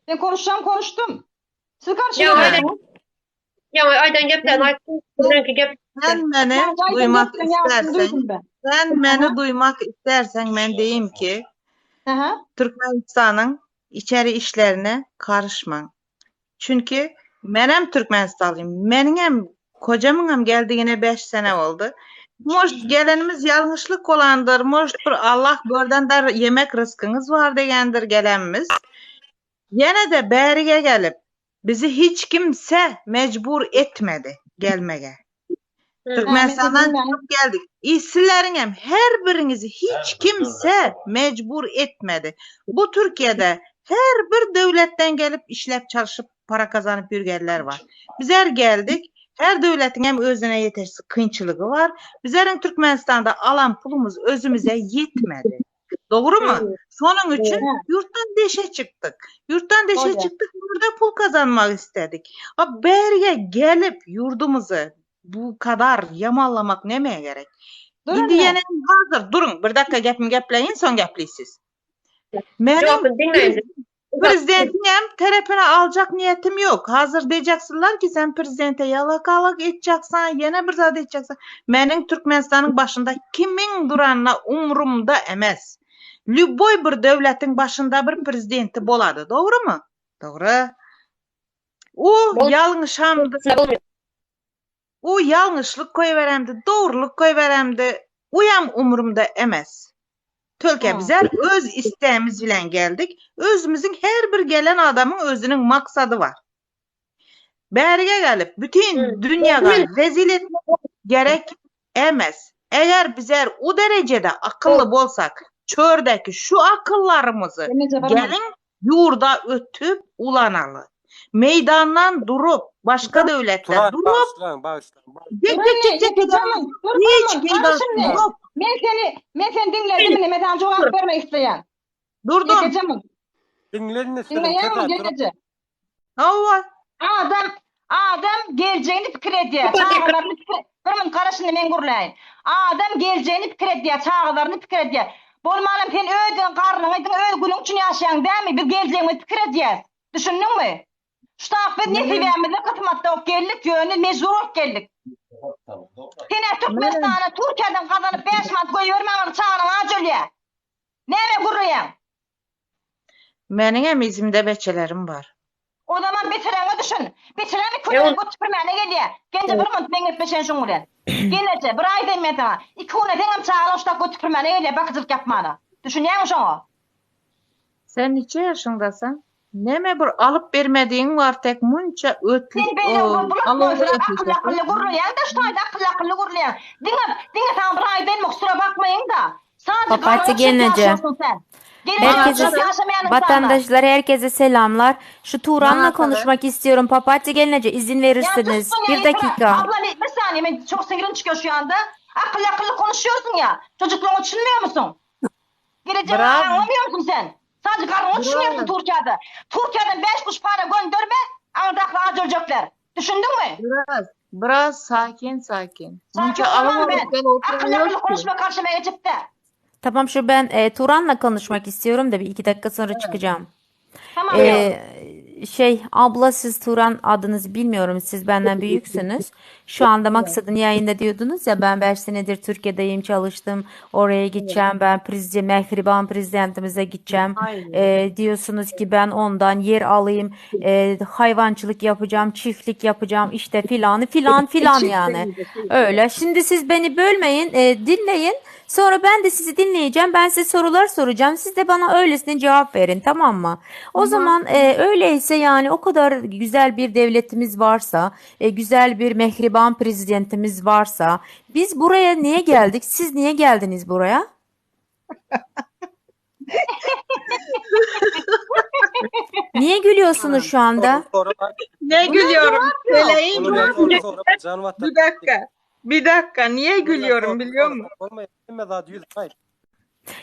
Ben konuşacağım konuştum. Siz garşy Ýa, gelýäňiz. Ýaňy aýdan geplerini aýtdym. Biziňki gep. Sen meni Ýaňy aýdan duýmak geplerini ýaňysyny isterseň, duýdum ben. sen meni duýmak isterseň men diýim ki, Aha. Türkmenistanyň içeri işlerine karyşmaň. Çünki menem Türkmenistanlıyım. Meniňem kocamyňam geldigine 5 sene oldy. Может gelenimiz ýalňyşlyk bolandyr, может bir Allah görden dar yemek ryskyňyz bar degendir gelenimiz. Ýene-de bärige gelip, bizi hiç kimse mejbur etmedi gelmege. Türkmenistandan çykyp geldik. I sizleriňem her biriňizi hiç kimse mejbur etmedi. Bu Türkiýede her bir döwletden gelip işläp çalşyp para kazanyp ýürgenler bar. Bizler geldik. Her döwletiňem özüne ýetersiz kynçylygy bar. Bizleriň Türkmenistanda alan pulumyz özümize ýetmedi. Dogrumy? Şonuň üçin ýurtdan deşe çykdyk. Ýurtdan deşe çykdyk, ýurda pul kazanmak istedik. A bärige gelip ýurdumyzy bu kadar ýamanlamak nämä gerek? Indi ýene hazır duruň, bir dakika gepimi gepläýin, soň gepleýsiz. Meniň Jogapyny diňläýin. Prezidentiňem tarapyny aljak niýetim ýok. Hazir diýjeksiler ki, sen prezidente ýalakalyk etjeksen, ýene bir zat etjeksen. Meniň Türkmenistanyň başynda kimiň duranyna umrumda emes. Lýuboý bir döwletiň başynda bir prezidenti bolady, dogrymy? Dogry. O ýalňyşamdy. O ýalňyşlyk goýberemdi, dogrulyk goýberemdi, oýam umrumda emes. Tölke bizler öz istegimiz bilen geldik. Özümiziň her bir gelen adamyň özüniň maksady bar. Bärige gelip bütin dünýäge rezil etmek gerek emes. Eger bizler o derejede akylly bolsak, çördäki şu akyllarymyzy geliň ýurda ötüp ulanaly. Meýdandan durup, başga döwletde Turan durup, bagyşlaň, bagyşlaň. Çek Dur çek indi, çek çek ýeke janım, dur hiç Gurman, peýdasy garaş indi. ýok. Men seni, men seni diňledim indi, men saňa jogap bermek isleýän. Durdum. Ýeke janym, Diňle indi siziň diňleýäňmi Turan. gelneje? Hawa. Adam, adam geljegini pikir edýär, çagalaryny pikir, bir minut garaş indi men gürläýin. Adam geljegini pikir edýär, çagalaryny pikir edýär. Bolmanam sen öz garnyňy diňe öz günüň üçin ýaşaýaň dämi? Biz geljegimizi pikir edýäs. Düşündiňmi? Şu tak biz nesibämizde kysmatda bolup geldik, ýöne mejbur bolup geldik. Sen-ä Türkmenistana Türkiýeden gazanyp 5 manat goýbermäň çagalaň aç ölýär. Näme gürleýäň? Meniňem izimde beçelerim bar. O zaman beçereňe düşün. Beçereň iki güne göt süpürmäne gelýär. Genje bir munt men gepleşen şuň bilen. Gelneje, bir aýdaýyn men saňa. Iki güne seňem çagalaň şu tak göt süpürmäne gelýär bakyjylyk ýapmana. Düşünýäňmi şoňa? Sen niçe ýaşyňdasaň? Neme bir alyp bermedigiň bar tek munça ötli Sen beýle bulak bolsaň akylly akylly gürleýäň-de şu taýda akylly akylly gürleýäň. Diňe diňe saňa bir aýdaýyn kusura bakmaýyň-da. Sadece Papatya garrylyk gelneje. ýaşaýaşyň sen. Gelin Herkese ýaşamaýan insanlar. vatandaşlar herkese selamlar. Şu Turan'la Merhaba. konuşmak istiyorum. Papatya gelneje izin Ya verirsiniz. tutsun ya Bir yeter. dakika. Abla bir, bir saniye ben çok sinirim çıkıyor şu anda. Akıllı akıllı konuşuyorsun ya. Çocukluğunu düşünmüyor musun? Geleceğini Bravo. anlamıyor musun sen? Sadece karnını düşünüyorsun Türkiye'de. Türkiye'den beş kuruş para gönderme, anadakla ac ölecekler. Düşündün mü? Biraz, biraz sakin sakin. Sakin Munça olamam alıp ben. alıp gel oturan Akıllı akıllı yok ki. konuşma karşıma geçip de. Tamam şu ben e, Turan'la konuşmak istiyorum da bir iki dakika sonra çıkacağım. Tamam yavrum. Ee, şey abla siz Turan adınızı bilmiyorum siz benden büyüksünüz. Şu anda Maksad'ın yayında diyordunuz ya ben 5 senedir Türkiye'deyim çalıştım oraya gideceğim ben prezident Mehriban prezidentimize gideceğim. Aynen. Ee, diyorsunuz ki ben ondan yer alayım e, hayvancılık yapacağım çiftlik yapacağım işte filanı filan filan yani. Öyle. Şimdi siz beni bölmeyin, e, dinleyin. Sonra ben de sizi dinleyeceğim. Ben size sorular soracağım. Siz de bana öylesine cevap verin, tamam mı? O zaman e, öyleyse yani o kadar güzel bir devletimiz varsa, e, güzel bir mehriban prezidentimiz varsa, biz buraya niye geldik? Siz niye geldiniz buraya? Niye gülüyorsunuz şu anda? Soru Ne gülüyorum? Söyleyeyim Onu mi? ben soru soru can vatan. Bir dakika. Bir dakika. Niye gülüyorum biliyor musun? Olmayın. Hemme zat yüz hayır.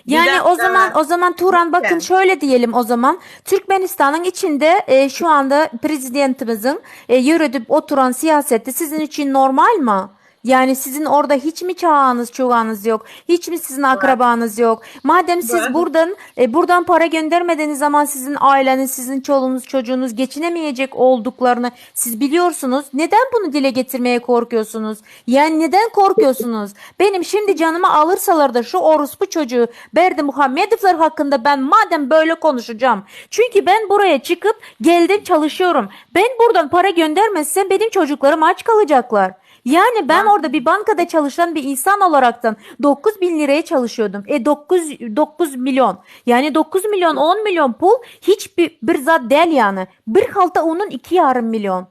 Bir Yani o dakika. zaman o zaman Turan bakın Lütfen. şöyle diyelim o zaman Türkmenistan'ın içinde e, şu anda prezidentimizin e, yürütüp oturan siyaseti sizin için normal mi? Yani sizin orada hiç mi çağınız çuğanız yok? Hiç mi sizin akrabanız yok? Madem siz Var. buradan e, buradan para göndermediğiniz zaman sizin aileniz, sizin çoluğunuz, çocuğunuz geçinemeyecek olduklarını siz biliyorsunuz. Neden bunu dile getirmeye korkuyorsunuz? Yani neden korkuyorsunuz? Benim şimdi canımı alırsalar da şu orospu çocuğu Berdi Muhammedovlar hakkında ben madem böyle konuşacağım. Çünkü ben buraya çıkıp geldim çalışıyorum. Ben buradan para göndermezsem benim çocuklarım aç kalacaklar. Yani ben orada bir bankada çalışan bir insan olaraktan 9 bin liraya çalışıyordum. E 9, 9 milyon. Yani 9 milyon 10 milyon pul hiçbir bir zat değil yani. Bir halta onun iki yarım milyon.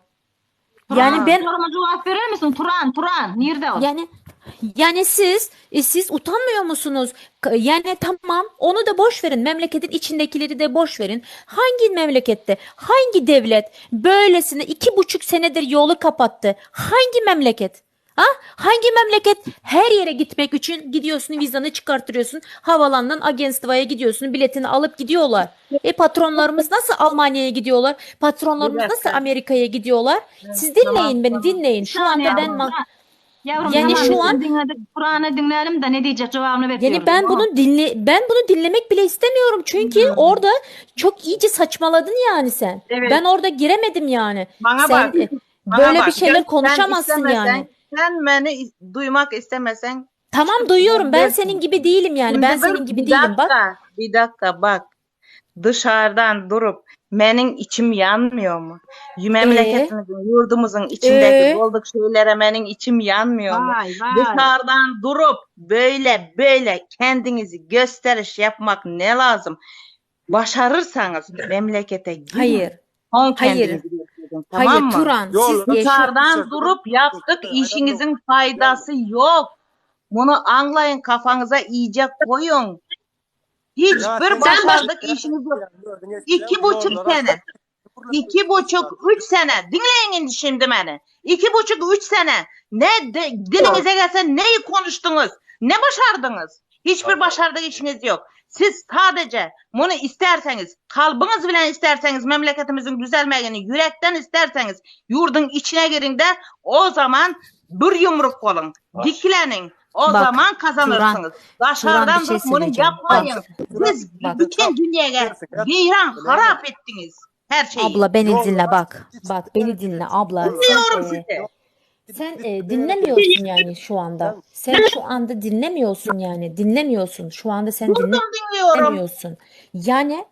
Yani Turan, ben soruma cevap verir misin? Turan, Turan. Nerede o? yani yani siz e, siz utanmıyor musunuz? K- Yani tamam onu da boş verin. Memleketin içindekileri de boş verin. Hangi memlekette, hangi devlet böylesine 2,5 senedir yolu kapattı? Hangi memleket? Ha? Hangi memleket her yere gitmek için gidiyorsun vizanı çıkarttırıyorsun. Havalandan Agenstva'ya gidiyorsun biletini alıp gidiyorlar. E patronlarımız nasıl Almanya'ya gidiyorlar? Bir Patronlarımız nasıl dakika. Amerika'ya gidiyorlar? Siz Tamam, dinleyin beni tamam. dinleyin. Bir Şu anda saniye ben abla. ma- Turan. Yavrum Yani tamam şu biz an seni dinledik. Kur'an'ı dinleyelim de ne diyecek cevabını Yani bekliyoruz. ben Tamam. bunu dinle ben bunu dinlemek bile istemiyorum çünkü Hmm. orada çok iyice saçmaladın yani sen. Evet. Ben orada giremedim yani. Bana Sen bak. e, Bana böyle bak. bir şeyler Sen konuşamazsın istemesen, yani. sen beni is- duymak istemesen Tamam çıkıp duyuyorum. Ben gidebilirsin. senin gibi değilim yani. Ben Şimdi bir, senin gibi bir değilim bak. dakika, bir dakika bak. Dışarıdan durup benim içim yanmıyor mu? Ee, Memleketimizin, yurdumuzun içindeki ee, bolduk şeylere benim içim yanmıyor mu? Vay vay. Dışarıdan durup böyle böyle kendinizi gösteriş yapmak ne lazım? Başarırsanız memlekete girin. hayır. Son Hayır. kendinizi gösterin, Hayır tamam mı? Turan siz Yollar e, şu Dışarıdan durup yaptık işinizin faydası yok. Bunu anlayın kafanıza iyice koyun. Ya Hiçbir sen Sen baş başardık işiniz yok. 2,5 sene, 2,5, üç sene. Dinleyin şimdi beni. 2,5, üç sene. Ne de, dilinize gelse neyi konuştunuz? Ne başardınız? Hiçbir başardık işiniz yok. Siz sadece bunu isterseniz, kalbiniz bile isterseniz memleketimizin düzelmegini yürekten isterseniz yurdun içine girin de o zaman bir yumruk olun. Diklenin. O bak zaman Turan kazanırsınız. Turan bir Dışarıdan şey durup bunu söyleyeceğim. Bak yapmayın. Siz bak bütün dünyaya viran harap ettiniz her şeyi. abla beni dinle bak. Bak beni dinle abla. Sen Dinliyorum e, sizi. Sen e, dinlemiyorsun yani şu anda. Sen şu anda dinlemiyorsun yani. Dinlemiyorsun. Şu anda sen Durdum dinliyorum. dinlemiyorsun. Yani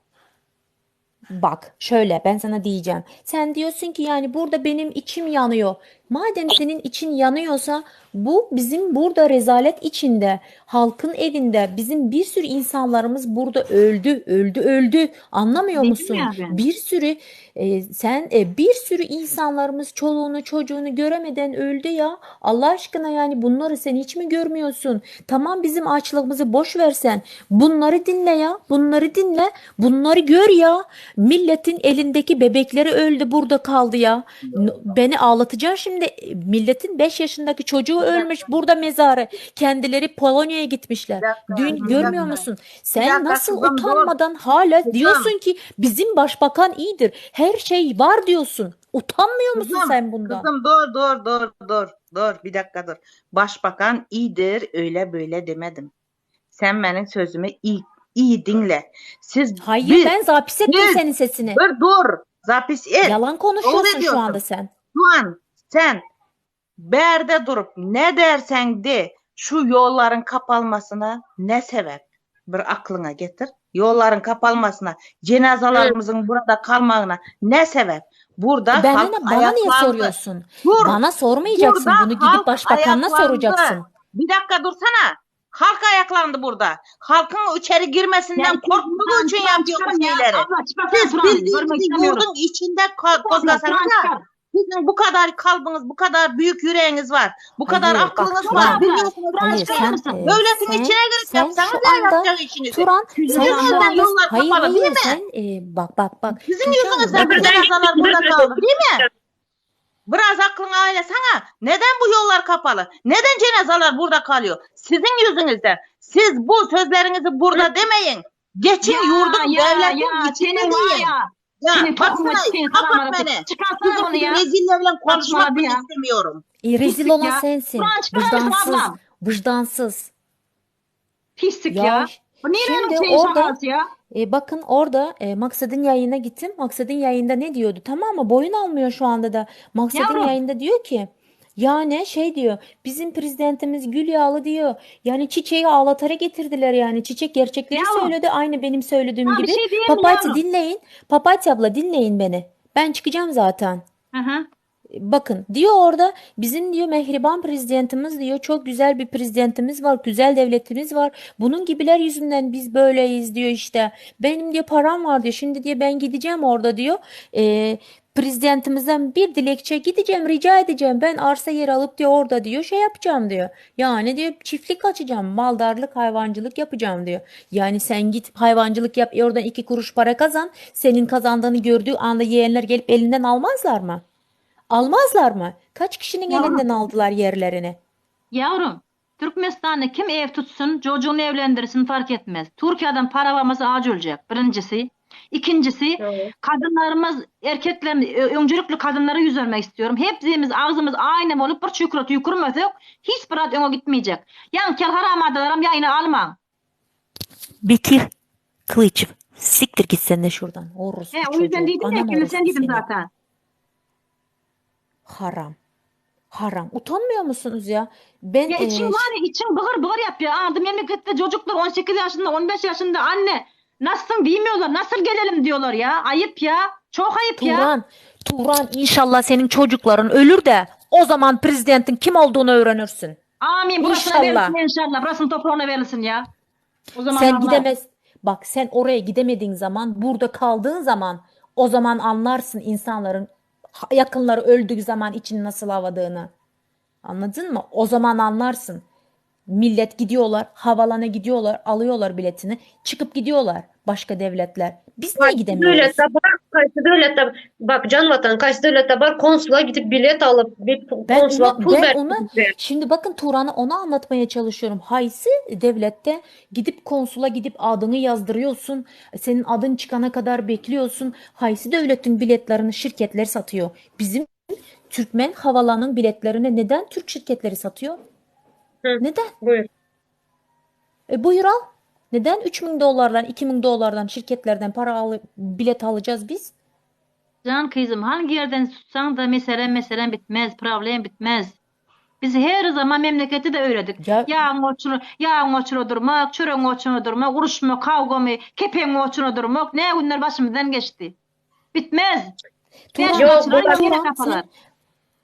bak şöyle ben sana diyeceğim. Sen diyorsun ki yani burada benim içim yanıyor. Madem senin için yanıyorsa bu bizim burada rezalet içinde, halkın evinde bizim bir sürü insanlarımız burada öldü, öldü, öldü. Anlamıyor Dedim musun? ya ben. Bir sürü e, sen e, bir sürü insanlarımız çoluğunu çocuğunu göremeden öldü ya. Allah aşkına yani bunları sen hiç mi görmüyorsun? Tamam bizim açlığımızı boş versen. Bunları dinle ya. Bunları dinle. Bunları gör ya. Milletin elindeki bebekleri öldü burada kaldı ya. N- Beni ağlatacaksın şimdi. Milletin 5 yaşındaki çocuğu Bir ölmüş dakika, burada mezarı. Kendileri Polonya'ya gitmişler. bir dakika, Dün bir görmüyor dakika. musun? Bir Sen dakika nasıl kızım dur. utanmadan hala Kızım, diyorsun ki bizim başbakan iyidir. Her şey var diyorsun. Utanmıyor musun kızım, sen bundan? kızım dur dur dur dur dur bir dakika dur. Başbakan iyidir öyle böyle demedim. Sen benim sözümü iyi iyi dinle. Siz Hayır biz ben zapis ettim biz senin sesini. dur dur zapis et. Yalan Doğru konuşuyorsun şu ediyorsun. anda sen. Şu an sen berde durup ne dersen de şu yolların kapalmasına ne sebep? Bir aklına getir. Yolların kapalmasına, cenazalarımızın burada kalmağına ne sebep? Burada Bana halk ne, bana niye ayaklandı. soruyorsun? Dur, Bana sormayacaksın. burada Bunu gidip halk başbakanına ayaklandı. soracaksın. Bir dakika dursana. Halk ayaklandı burada. Halkın içeri Ya girmesinden iki korktuğu Turan için Turan yapıyor bu çıkarın ya. şeyleri. Abla çıkarsana Siz Turan. Görmek bildiğiniz istemiyorum. yurdun içinde Abla Turan kozlasanız çıkar. sizin bu kadar kalbiniz, bu kadar büyük yüreğiniz var. Bu kadar Hayır bak aklınız Turan var. Turan. abla. Biliyorsunuz Turan Hayır çıkarır sen mısın? e, Devletin sen içine girip sen yapsanız şu ya anda yapacak işinizi. Turan Sizin sen şu yüzünüzden anda yollar hayır kapalı değil hayır mi? sen e, bak bak bak Sizin Tuğçe Hanım yüzünüzden bu bakın cenazeler burada kaldı değil mi? Biraz aklını ailesene. Neden bu yollar kapalı? Neden cenazeler burada kalıyor? Sizin yüzünüzden. Siz bu sözlerinizi burada demeyin. Geçin Ya yurdun ya devletin ya içinde senin var deyin. ya. Ya Senin tohumuna baksana çiçeğin kapat selamünaleyküm. beni. Çıkarsana Sizin bunu gibi ya. rezillerle konuşmak Saçmaladı bile ya. istemiyorum. e, rezil Pislik olan ya. sensin. Turan çıkarır mısın Vicdansız. ablam? Vicdansız. Pislik Ya ya. Bu nerenin şimdi şeyi orada şakası ya? E, bakın orada e, Maksad'ın yayına gittim. Maksad'ın yayında ne diyordu? Tamam mı? Boyun almıyor şu anda da. Maksad'ın Yavrum yayında diyor ki yani şey diyor bizim prezidentimiz gül yağlı diyor. Yani çiçeği ağlatara getirdiler yani. Çiçek gerçekleri yavrum. söyledi aynı benim söylediğim Ha bir gibi. şey diyeyim mi Papatya yavrum? dinleyin. Papatya abla dinleyin beni. Ben çıkacağım zaten. Hı hı. Bakın diyor orada bizim diyor mehriban prezidentimiz diyor çok güzel bir prezidentimiz var güzel devletimiz var bunun gibiler yüzünden biz böyleyiz diyor işte benim diyor param var diyor şimdi diyor ben gideceğim orada diyor e, prezidentimizden bir dilekçe gideceğim rica edeceğim ben arsa yeri alıp diyor orada diyor şey yapacağım diyor yani diyor çiftlik açacağım maldarlık hayvancılık yapacağım diyor yani sen git hayvancılık yap e, oradan iki kuruş para kazan senin kazandığını gördüğü anda yeğenler gelip elinden almazlar mı? Almazlar mı? Kaç kişinin Yavrum. elinden aldılar yerlerini? Yavrum. Türkmenistan'da kim ev tutsun, çocuğunu evlendirsin fark etmez. Türkiye'den para varmasa ac ölecek. Birincisi. Ikinjisi, kadynlarymyz, erkeklerimiz, öňcelikli kadynlara ýüz bermek istiyorum. Hepsimiz agzymyz aýna bolup bir çüýküre tüýkürmesek, hiç bir zat öňe gitmeyjek. Ýaňky haramzadalaram ýaýyna almaň. Bekir Klyçew siktir git sende şuradan orospu He, o yüzden çocuğu diýdim ya, anam kimi sen orospu diýdim seni zaten. haram haram utanmıyor musunuz ya ben Ya içiň e, var ya, içiň bygyr bygyr yapýar. Ady memleketde çocuklar 18 yaşında, 15 yaşında anne nasılsın diýmiyorlar, nasıl gelelim diyorlar ya. Ayıp ya. Çok ayıp ya. Turan Turan inşallah senin çocukların ölür de o zaman prezidentin kim olduğunu öğrenirsin. Amin. Burasına İnşallah. verilsin inşallah. Burasının toprağına verilsin ya. O zaman Sen anlar. gidemez. Bak sen oraya gidemediğin zaman, burada kaldığın zaman o zaman anlarsın insanların yakınları öldüğü zaman için nasıl havadığını. Anladın mı? O zaman anlarsın. Millet gidiyorlar, havalana gidiyorlar, alıyorlar biletini, çıkıp gidiyorlar başka devletler. Biz niye Kaysy gidemiyoruz? döwletde bar, kaysy döwletde bak can watan kaysy döwletde bar konsula gidip bilet alyp bir Ben konsula ona pul ben berip ona gidip şimdi bakın Turan'a onu anlatmaya çalışıyorum. Haysi devlette gidip konsula gidip adını yazdırıyorsun. Senin adın çıkana kadar bekliyorsun. Haysi devletin biletlerini şirketler satıyor. Bizim Türkmen havalanın biletlerini neden Türk şirketleri satıyor? Hı, Neden? buyur. E buyur al. Neden 3000 dolardan 2000 dolardan şirketlerden para al bilet alacağız biz? Can kızım hangi yerden tutsan da mesele mesele bitmez, problem bitmez. Biz her zaman memleketi de öğredik. Ya Yağın oçunu, yağın oçuna durmak, çöreğin oçuna durmak, uruşma, kavga mı, kepeğin oçuna durmak. Ne günler başımızdan geçti. Bitmez. Turan, Beş Yok maçlar bular yine Turan kafalar.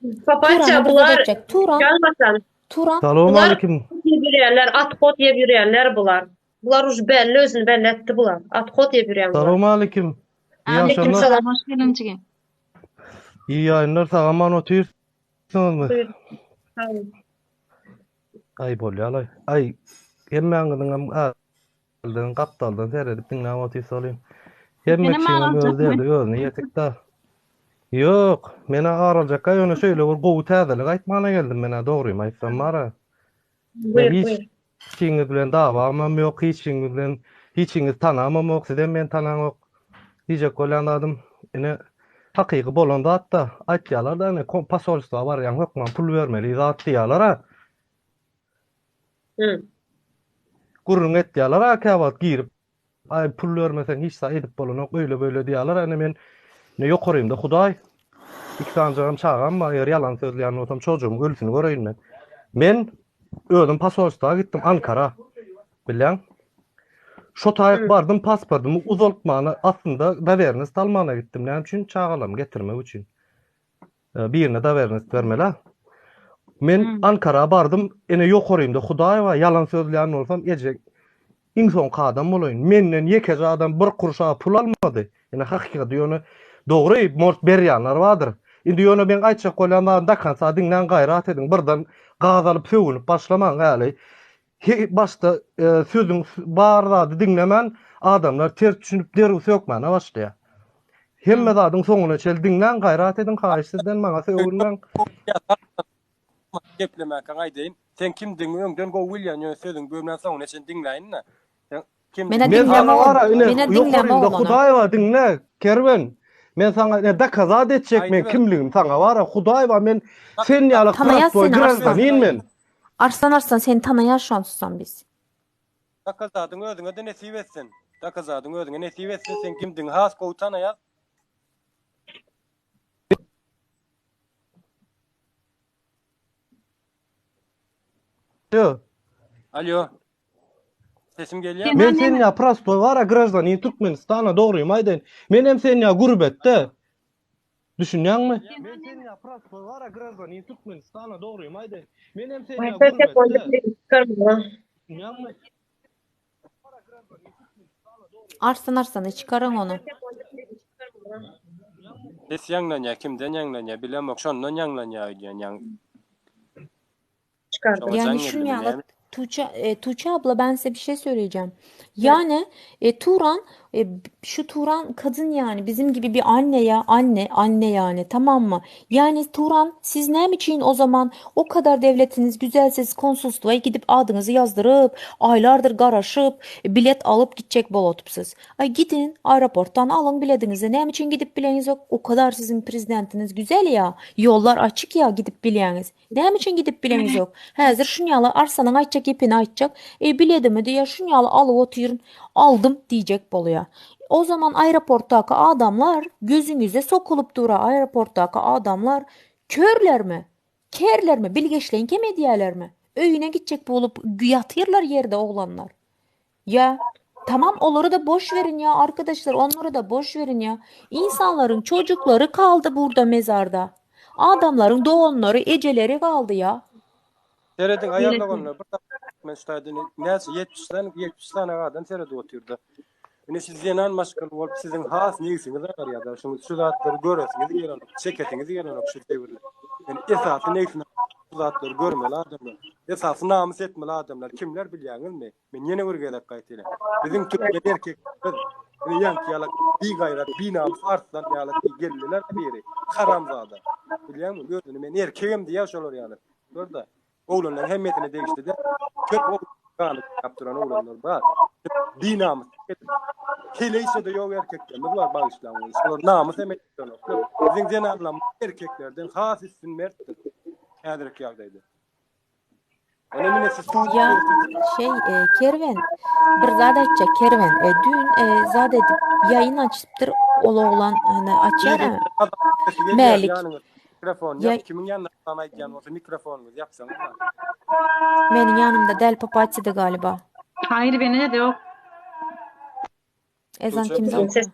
sen papatya Turan'a burada bular geçecek. Turan, can watan Turan Salam bular aleyküm. diýip ýörýänler, atkot diýip ýörýänler bular. Bular uj belli özüni belli etdi bular. Atkot diýip ýörýän bular. Salam aleyküm. İyi Aleyküm akşamlar. Aleyküm selam, hoş geldin cigim. İyi yayınlar. Sagaman otyrsyňyzmy? Buyur. Sag bol. Ay bolýar-laý. Ay hemmäňiziňem älden gapdaldan seredip diňläp otyrsalyň. Hemme Senem kişiňem öz ağlanacak derdi mı? özüne ýetik-dä. Ýok, men-ä araljakka ýöne şeýle bir gowy täzelik aýtmana geldim men-ä dogrymy aýtsam bar-a. Men Buyur, hiç buyur. hiçiňiz bilen dawamam ýok, hiçiňiz bilen hiçiňizi tanamamok, sizem meni tanaňok. Diýjek bolýan zadym, ine, hakyky bolan zat-da, aýtýarlar-da, ine, posolstwa barýaň, hökman pul bermeli zat diýýärler-ä. Hı. Gürrüň etýärler-ä käwagt girip, aý, pul bermeseň hiç zat edip bolanok, öýle-beýle diýýärler. Ine, men, ine, ýokarymda Hudaý, iki sanjagam çagam bar, eger ýalan sözleýän bolsam, çojugymyň ölüsini göreýin men. Men özüm posolstwa gitdim, Ankara, bilýäň. Şo taýyk bardym pasportymy uzaltmana aslynda dowernost almana gitdim. Näme üçin? Çagalarymy getirmek üçin. Birine dowernost bermeli. Men Ankara bardym, ene ýokarymda Hudaý bar, ýalan sözleýän bolsam eje iň soňky adam bolaýyn. Menden ýekeje adam bir kurşa pul almady. Ene hakykaty ýöne dogry mort berýänler bardyr. Indi ýöne meň aýtjak bolýan zadym do konca diňläň gaýrat ediň. Birden gaz alyp sögünip başlamaň häli. He başda sözüň bar zady diňlemän adamlar ters düşünip derrew sökmäne başlaýar. Hemme zadyň soňuna çenli diňläň gaýrat ediň haýyş sizden maňa sögünmäň. Geplemäkäň aýdaýyn. Sen kimdigiňi öňden gowy bilýän ýöne sözüňi bölmän soňuna çenli diňläýin-dä. Sen Menä kimdigiňi Men saňa diňlämogam. bara ine Menä ýokarynda diňlämogam ony. Hudaý bar diňle Kerwen. Men saňa ine dokazat etjek men Aýdyber. kimligimi saňa bara Hudaý bar men sen ýaly Tanaýas prostoý seni Arslan. graždanin men. Arslan Arslan seni tanaýar şonsuzam biz. Dakazadyň özüňe-de nesip etsin. Dakazadyň özüňe nesip etsin. Sen kimdigiňi has gowy tanaýas. Alo. Alo. Sesim gelýärmi? Men sen ýa prostoý bara graždanin Türkmenistana dogrymy aýdaýyn. Menem sen ýa gurbetde. Düşünýäňmi? Men sen ýa prostoý bara graždanin Türkmenistana dogrymy aýdaýyn. Menem sen ýa gurbetde. Düşünýäňmi? Arslan Arslany çykaryň ony. Ses ýaňlanýar, kimden ýaňlanýar bilemok, şondan ýaňlanýar öýdýän ýaň. Çykardy. Şoňa Ýani jaň şun geldimi ýaly näme? Tuğçe, e, Tuğçe abla ben size bir şey söyleyeceğim. Yani e, Turan e, şu Turan kadın yani bizim gibi bir anne ya anne anne yani tamam mı? Yani Turan siz ne için o zaman o kadar devletiniz güzelse konsolosluğa gidip adınızı yazdırıp aylardır qaraşıp e, bilet alıp gidecek bolotupsuz. Ay gidin aeroporttan alın biletinizi. Ne için gidip bileniz yok? O kadar sizin prezidentiniz güzel ya. Yollar açık ya gidip bileniz. Näme üçin gidip bileňizok? Häzir şunýaly Arslanyň aýtjak gepini aýtjak. E, biledimi diýýär, şunýaly alyp otyryn, aldym diýjek bolýar. O zaman aeroportdaky adamlar gözüňize sokulyp dur-a, aeroportdaky adamlar körlermi? Kerlermi? Bilgeşleýin kem edýärlermi? Öýüne gitjek bolup ýatyrlar ýerde oglanlar. Ýa, tamam olary da boş verin ya arkadaşlar onları da boş verin ya. İnsanların çocukları kaldı burada mezarda. Adamların doğanları, eceleri kaldı ya. Serediň aýal doganlar bir men şu taýda näçe 70 sany 70 sany adam seredip otyrdy. Ine siz zenan maşgala bolup siziň has nebsiňiz agyrýar şu şu zatlary göresiňiz gelenok, çekesiňiz gelenok şu döwürde. Yani esasy nebsini şu zatlary görmeli adamlar. Esasy namys etmeli adamlar kimler bilýäňizmi? Men ýene bir gezek gaýtalaýyn. Biziň türkmen erkeklerimiz ine ýaňky ýalak bigaýrat, binamys arslan ýalak geldiler biri. Haramzada. Bilýäňmi? Özüni men erkegim diýýär şolar ýaly. Gör-de. Oglanlaryň hemmesine degişli de. Köp oglan ganyp duran oglanlar bar. Binamys. Heleýçe-de ýok erkeklerimiz bar bagyşlaň. Şolar namys hem etdenoklar. Biziň zenanlarymyz erkeklerden has üstün mertdir. Häzirki ýagdaýda. Ýa şeý e, Kerwen bir zat aýtjak Kerwen e, düýn e, zat edip ýaýyn açypdyr ol oglan hani açýar ha. Mälik. Mikrofon Ýa ýap kimiň ýanynda sana aýdýan bolsa mikrofonyňyzy ýapsaňyz. Meniň ýanymda däl Papatýada galiba. Haýyr bende de ýok. Ezan kimde Ses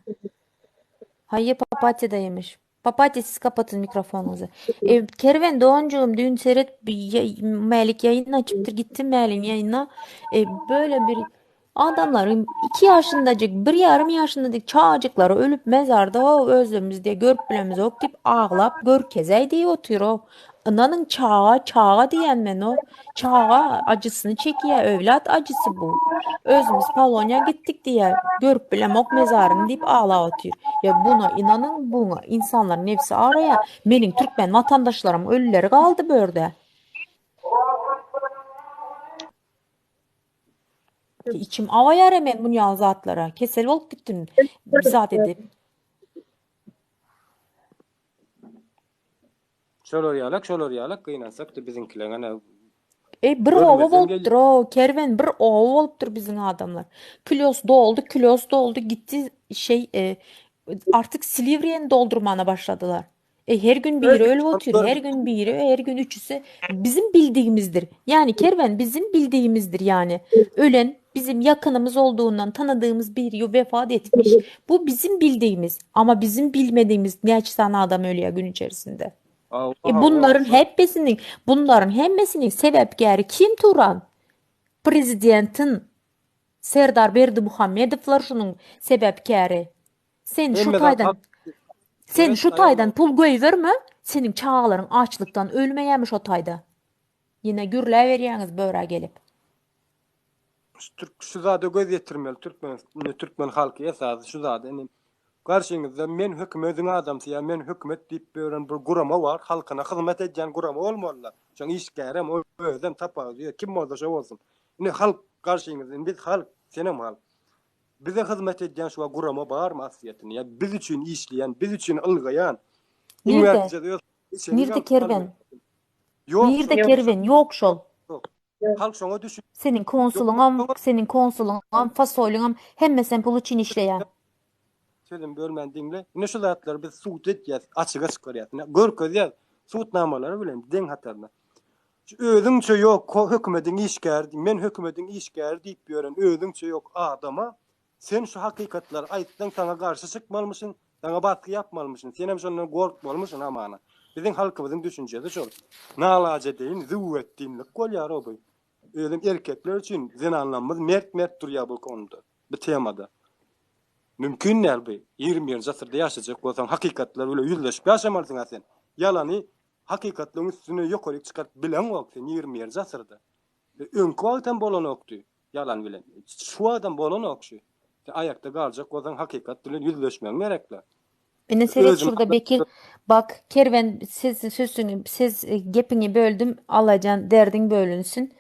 Haýyr Papatýada ýemiş. Papatýa siz kapatyn mikrofonuňyzy. E, Kerwen doganjygym düýn seret Mälik ýaýyn açypdyr gitdim Mäligiň ýaýyna. E, böyle bir adamlaryň 2 ýaşyndajyk, bir ýarym ýaşyndajyk çagajyklary ölüp mezarda o özlerimiz diýe görüp bilemizok diýip aglap görkezeý diýip otyr o. Ynanyň çaga çaga diýen men o. Çaga acysyny çekýä öwlat acysy bu. Özümiz Poloniýa gitdik diýä görüp bilemok mezaryny diýip aglap otyr. Ýa buna ynanyň buňa insanlar nebsi araýa meniň türkmen watandaşlarymyň ölüleri galdy bu ýerde. Içim awaýar men bunýaly zatlara. Kesel bolup gitdim bir zat edip. Şolar ýalak, şolar ýalak gynansak-da biziňkileň ana Ey bir oba görmezden bolupdyr gelýär. o kerwen bir oba bolupdyr biziň adamlar. Kilos doldy, kilos doldy gitti şey e, artık Silivri'ni doldurmana başladylar. E, her gün biri ölüp otyr, her gün biri, her gün üçüsü bizim bildiğimizdir. Yani kerven bizim bildiğimizdir yani. Ölen bizim yakınımız olduğundan tanıdığımız biri vefat etmiş. Bu bizim bildiğimiz ama bizim bilmediğimiz ne tane adam ölüyor gün içerisinde. Hawa, E hawa, bunların şol. hepsinin, bunların hemmesinin sebäpkäri kim Turan? Prezidentin Serdar Berdimuhamedowlar şunuň sebäpkäri. Sen şu Hemme zat taýdan halk sen Evet, şu aýal taýdan pul goýberme, seniň çagalaryň açlykdan ölmeýärmi şo taýda? Ýene gürläberýäňiz börä gelip. Şu türk şu zada göz ýetirmeli türkmen indi türkmen halky esasy şu zada indi garşyňyzda men hökümediň adamsy ýa men hökümet diýip ýören bir gurama bar halkyna hyzmat edýän gurama bolmalylar şoň işgärem özem tapawudy ýok kim bolsa şo bolsun indi halk garşyňyzda indi biz halk senem halk bize hyzmat edýän şu gurama barmy aslyýetinde ýa biz üçin işleýän biz üçin ylgaýan iň Nirde? bärkije öz içeri Nirde galyp kerwen? Ýok Nirde şol. kerwen? Ýok şol. Ýok. Halk şoňa düşün. Seniň konsulyňam, seniň konsulyňam, fasolyňam hemmesem pul üçin işleýär. Sözümi bölmän diňle. Ine şu zatlary biz sud etýäs, açyga çykarýas. Ine görkezýäs sudnamalary bilen deň hatarda. Şu özüňçe ýok hökümediň işgäri, men hökümediň işgäri diýip ýören özüňçe ýok adama Sen şu hakykatlary aýtsaň saňa garşy çykmalymyşyn, saňa basgy ýapmalymyşyn, senem şondan gorkmalymyşyn hamana. Biziň halkymyzyň düşünjesi şol. Nalajedeýin züwwetdinlik bolýar-ow bu. Özem erkekler üçin zenanlarymyz mert-mert durýar bu konuda, bu temada. Mümkin däl bu. 21-nji asyrda ýaşajak bolsaň hakykatlar bilen ýüzleşip ýaşamalysyň-a sen. Ýalany hakykatlaryň üstüne ýokaryk çykaryp bileňok sen 21-nji asyrda. Öňki wagtam bolanokdy ýalan bilen. Şu wagtam bolanok şu. Sen aýakda galjak bolsaň hakykat bilen ýüzleşmegiň gerekle. Ine seret Özüm şurada Bekir bak Kerwen siz sözüňi siz gepiňi böldüm Allajan derdiň bölünsün.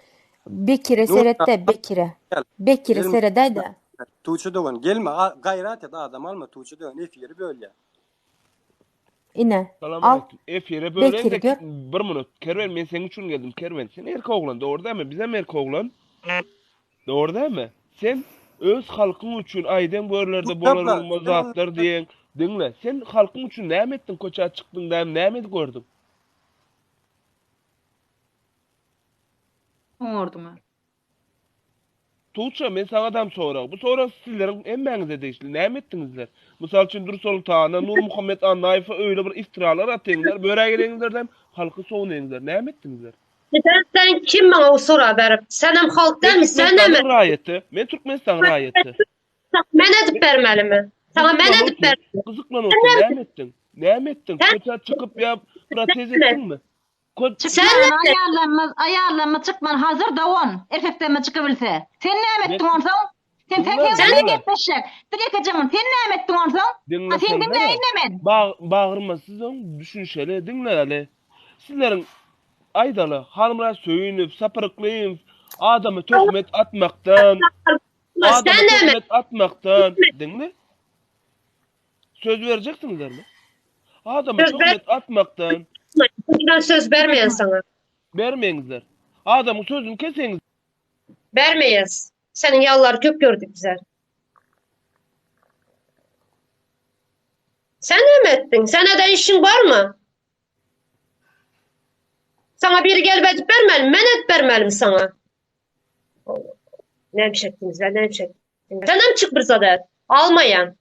Bekire Nur seret-de Bekire. gel. Bekire Gelme. seredäý-de. Tuğçe dogan gelme. A- Gaýrat et adam alma Tuğçe dogan efiri bölýär. Ine Salam al aleyküm. Efire böleýin Bekiri de gör. bir minut. Kerwen men seň üçin geldim. Kerwen sen erkek oglan dogry dälmi? Bizem erkek oglan. Dogry dälmi? Sen öz halkyň üçin aýdan bu ýerlerde Tuğçe bolar abla bolmaz sen zatlar diýeň. Diňle. Sen halkyň üçin näme etdiň? Köçä çykdyň dämi? Näme gördüň? Oňardyňa. Tuğçe, men saňadam sorag. Bu sorag sizleriň hemmäňize degişli. Näme etdiňizler? Mysal üçin Dursoltana, Nurmuhammet Annaýewe öýle bir iftiralar atyňlar, börä geleňizlerdem halky sownaýyňlar. Näme etdiňizler? Sen, sen kim maňa o soragy berip? Senem halk Men dälmi? Sen näme? Türkmenistanyň raýaty. Men Türkmenistanyň raýaty. Men edip bermelimi? Saňa men edip Gyzyklanyp bermeli. Gyzyklanyp Sen otur. näme? Näme etdiň? Näme etdiň? Sen Köçä çykyp ýa protest näme? etdiňmi? Kod Sen Çykman näme? aýallarymyz aýallarymyz çykman hazır dogan erkeklerimiz çykybilse. Sen näme Men etdiň onsoň? Sen sen Diňle, sen Sen bilen diňle. gepleşjek. Bir ýekeje mun sen näme etdiň onsoň? Ha seni Diňleseňdene. diňläýin-dä men. Bag bagyrma siz oň düşünşeli diňläli. Sizleriň aýdaly Halmyrat Söýünow, Sapar Yklymow adama töhmet atmakdan, adama Sen näme? töhmet atmakdan diňle. Söz berjeksiňizlermi? Adama Söz ber töhmet atmakdan Ben söz bermeýän saňa. bermeňizler. Adamyň sözüni keseňiz. Bermeýäs. Seniň ýalylary köp gördük bizler. Sen näme etdiň? Sen eden işiň barmy? Saňa biri gelip edip bermelimi? Men edip bermelimi saňa? Näme iş etdiňizler, näme iş etdiňiz? Senem çyk bir zat et. Almaýan.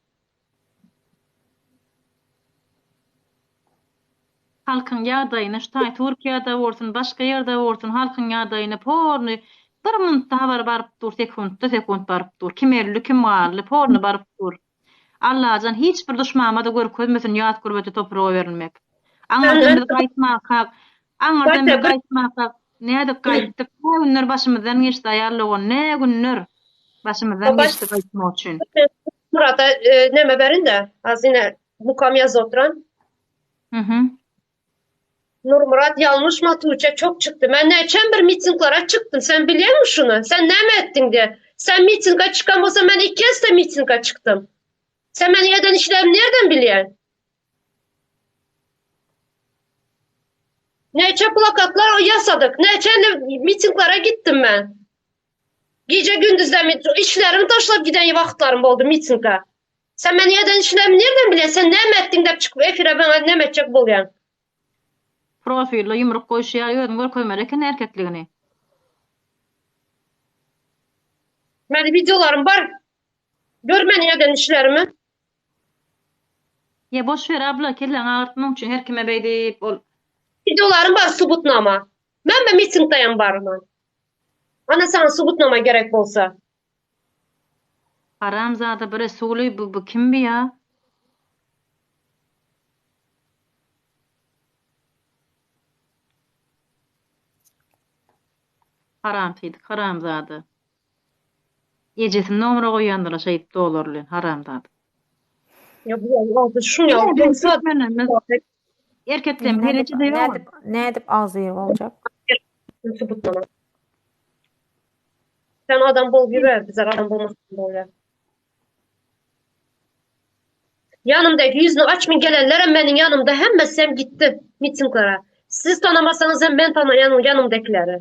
Halkyň ýagdaýyny şu taý Türkiýede bolsun, başga ýerde bolsun halkyň ýagdaýyny porny bir minutda habar baryp dur, sekuntda sekunt baryp dur. Kim öldi, kim galdy, porny baryp dur. Allajan hiç bir duşmama-da görkezmesin ýat gürbete topraga berilmek. Aňyrdan biz gaýtmakak, aňyrdan biz gaýtmakak nädip gaýtdyk, nä günler başymyzdan geçdi aýal dogan, nä günler başymyzdan geçdi gaýtmak üçin. Murata e, neme berin-de, az ine mukam ýazyp oturan. Mhm. Nurmurat ýalňyşma Tuğçe çok çykdy. Men näçen bir mitinglara çykdym. Sen bilýäňmi şuny? Sen näme etdiň diye. Sen mitinga çykan bolsa men ilk kez de mitinga çykdym. Sen meniň eden işlerimi nereden bilýän? Näçe plakatlar ýasadyk. Näçe mitinglara gitdim men. Gije gündüzden işlerimi taşlap giden wagtlarym boldy mitinga. Sen meniň eden işlerimi nereden bilýän? Sen näme etdiň dep çykyp efire maňa näme etjek bolýaň? Profilde ýumruk goýşy ýaly özüni görkezmeli eken erkekligini. Meniň wideolarym bar. Gör meniň eden işlerimi. Ýa boş ber abla kelläňi agyrtmak üçin her kime beý diýip ol. Wideolarym bar subutnama. Men be mitingdeýem barman. Ana saňa subutnama gerek bolsa. Haramzada bir Resuly bu bu kim bi ýa? Haramsydyk haramzada. Ejesini nomera goýýandyr şeýdip dolar bilen haramzada. Ýa bu agzy şuň ýaly bolsa Erkekden Nädip, herejede ýok. nädip, nädip agzy boljak? Subutnama. Sen adam bol ýürer, bizler adam bolmasak bolýar. Ýanymdaky ýüzüni açmyn gelenlerem meniň ýanymda hemmesem gitdi mitinglere. Siz tanamasaňyz hem men tanaýan ýanymdakileri.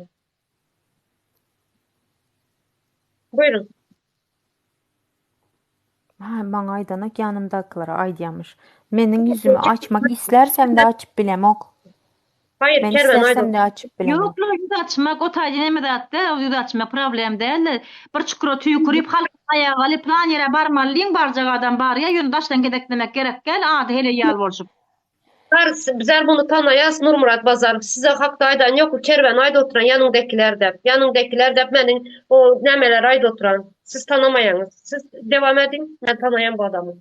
Buyurun. Ha, maňa aýdanak ýanymdakylara aýdýamyş. Meniň ýüzümi açmak islärsem-de açyp bilemok. Hayır, Men Kerwen aýdym. islärsem-de açyp bilemok. Ýok, ýüz açmak o taýda neme zat däl, ýüz açmak problem däl-de, bir çukura tüýkürip halkyň aýagy alyp plan ýere barmaly diýiň barjak adam barýa, ýöne daşdan gezeklemek gerek däl, ady heleý ýaly bolşup. Bar, bizler muny tanaýas Nurmyrat Bazarow size hakda aýdan ýok Kerwen aýda oturan ýanyňdakiler dep ýanyňdakiler dep meniň o nämeler aýda oturan siz tanamaýaňyz siz dewam ediň men tanaýan bu adamy.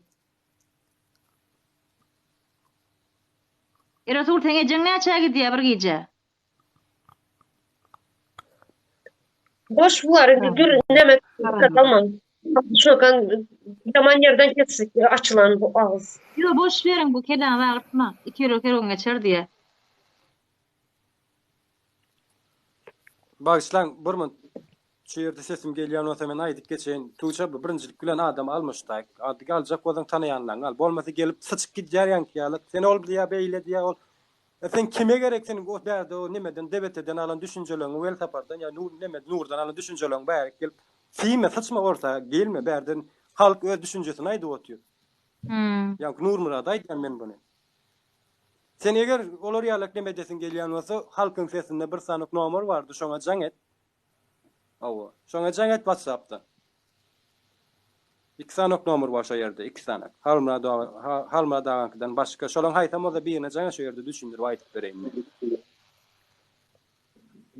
Resul seň ejeň näçä gidýä bir gije? Boş bular indi dür näme dikkat almaň. Şunakan ýaman ýerden kesik açylan bu agyz. Ýo boş beriň bu kelläňizi agyrtmaň. It ýürek her gün geçer diýýä. Bagyşlaň bir minut şu ýerde sesim gelýän bolsa men aýdyp geçeýin. Tuğçe bu birinjilik bilen adam almyşda. Ady aljak bolsaň tanaýanlaryňy al. Bolmasa gelip syçyp gidýär ýaňky ýaly. Sen ol diýýär beýle diýýär ol. E sen kime gerek sen o bärde o nemeden DBT-den alan düşünjeleriňi Welsapardan ýa Nur neme Nurdan alan düşünjeleriňi bärik gelip siýme syçma orta gelme bärden halk öz düşünjesini aýdyp otyr. Hmm. Ýaňky Nurmyrada aýdýan men buny. Sen eger olar ýalak neme edesiň gelýän bolsa halkyň sesinde bir sanyk nomer bardy şoňa jaň et. Hawa. Şoňa jaň et WhatsApp-dan. Iki sany ok nomer bar şo ýerde, iki sany. Halmyrat aga, Halmyrat agaňkydan başga. Şolaň haýsam bolsa birine jaň et şo ýerde düşündirip aýdyp bereýin men.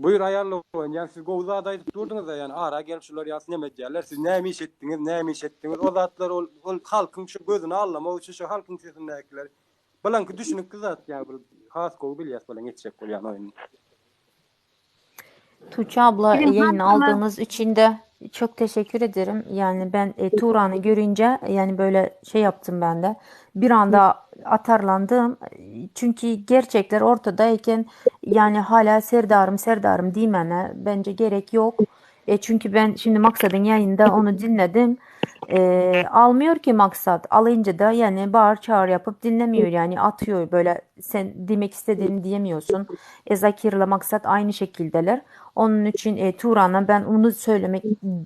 Buýur aýal oýnaýan siz gowy zat aýdyp durdyňyzda ýani ara gelip şular ýaly neme edýärler siz näme iş etdiňiz näme iş etdiňiz o zatlar ol ol halkyň şu gözüni allamak üçin şu halkyň sesindäkiler bulaňky düşünikli zat ýa bir has gowy bilýäs bulaň etjek bolýan oýnuny. Tuğçe abla Biziň yayını halkymyz aldığınız için de çok teşekkür ederim. Yani ben e, Turan'ı görünce yani böyle şey yaptım ben de. Bir anda atarlandım. Çünkü gerçekler ortadayken yani hala Serdarım Serdarım demene bence gerek yok. E, çünkü ben şimdi Maksad'ın yayında onu dinledim. E, almıyor ki Maksat. Alınca da yani bağır çağır yapıp dinlemiyor. Yani atıyor böyle sen demek istediğini diyemiyorsun. E, Zakir'le Maksat aynı şekildeler. Onun için e, Turan'a ben onu söylemek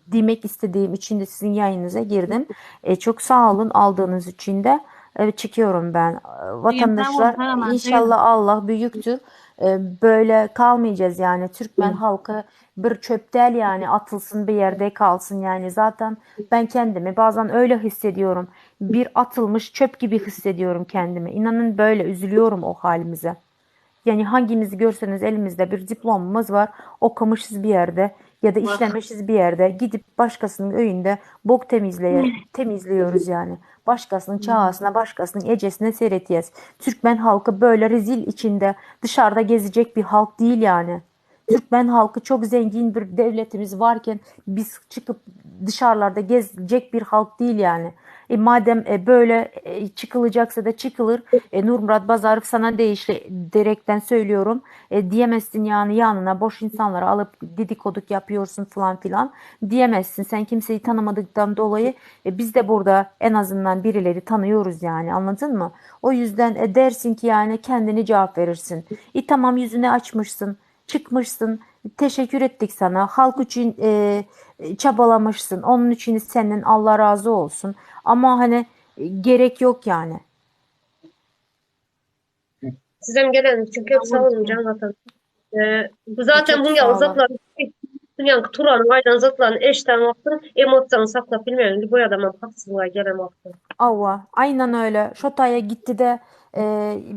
demek istediğim için de sizin yayınınıza girdim. E, çok sağ olun aldığınız için de e, çıkıyorum ben. E, Jigim sag bol Vatandaşlar sag-aman jigim. inşallah Allah büyüktür. E, böyle kalmayacağız yani. Türkmen halkı bir çöp değil yani atılsın bir yerde kalsın yani. Zaten ben kendimi bazen öyle hissediyorum. Bir atılmış çöp gibi hissediyorum kendimi. İnanın böyle üzülüyorum o halimize. Yani hangimizi görseniz elimizde bir diplomamız var, okumuşuz bir yerde ya da Wah. işlemişiz bir yerde gidip başkasının öyünde bok temizleye, temizliyoruz yani. Başkasının çağasına, başkasının ecesine seyredeceğiz. Türkmen halkı böyle rezil içinde dışarıda gezecek bir halk değil yani. Türkmen halkı çok zengin bir devletimiz varken biz çıkıp dışarılarda gezecek bir halk değil yani. E madem e, böyle e, çıkılacaksa da çıkılır. E, Nurmurat Bazarov sana değişli direkten söylüyorum. E, diyemezsin yani yanına boş insanları alıp dedikoduk yapıyorsun falan filan diyemezsin. Sen kimseyi tanımadıktan dolayı e, biz de burada en azından birileri tanıyoruz yani anladın mı? O yüzden e, dersin ki yani kendini cevap verirsin. E tamam yüzünü açmışsın, çıkmışsın. Teşekkür ettik sana. Halk için e, e, çabalamışsın. Onun için senin Allah razı olsun. Ama hani e, gerek yok yani. Sizem gelen üçin köp Sag sag bol boluň jigim. jan watan. Ee, bu E, zaten çok bunun sağ ýaly olun. zatlar Dünýäň Turanyň aýdan zatlaryny eşiden wagtyň emosiýaňy saklap bilmeýäň. Bu adamam haksyzlyga gelen wagty. Ava, aynen öyle. Şota'ya gitti de e,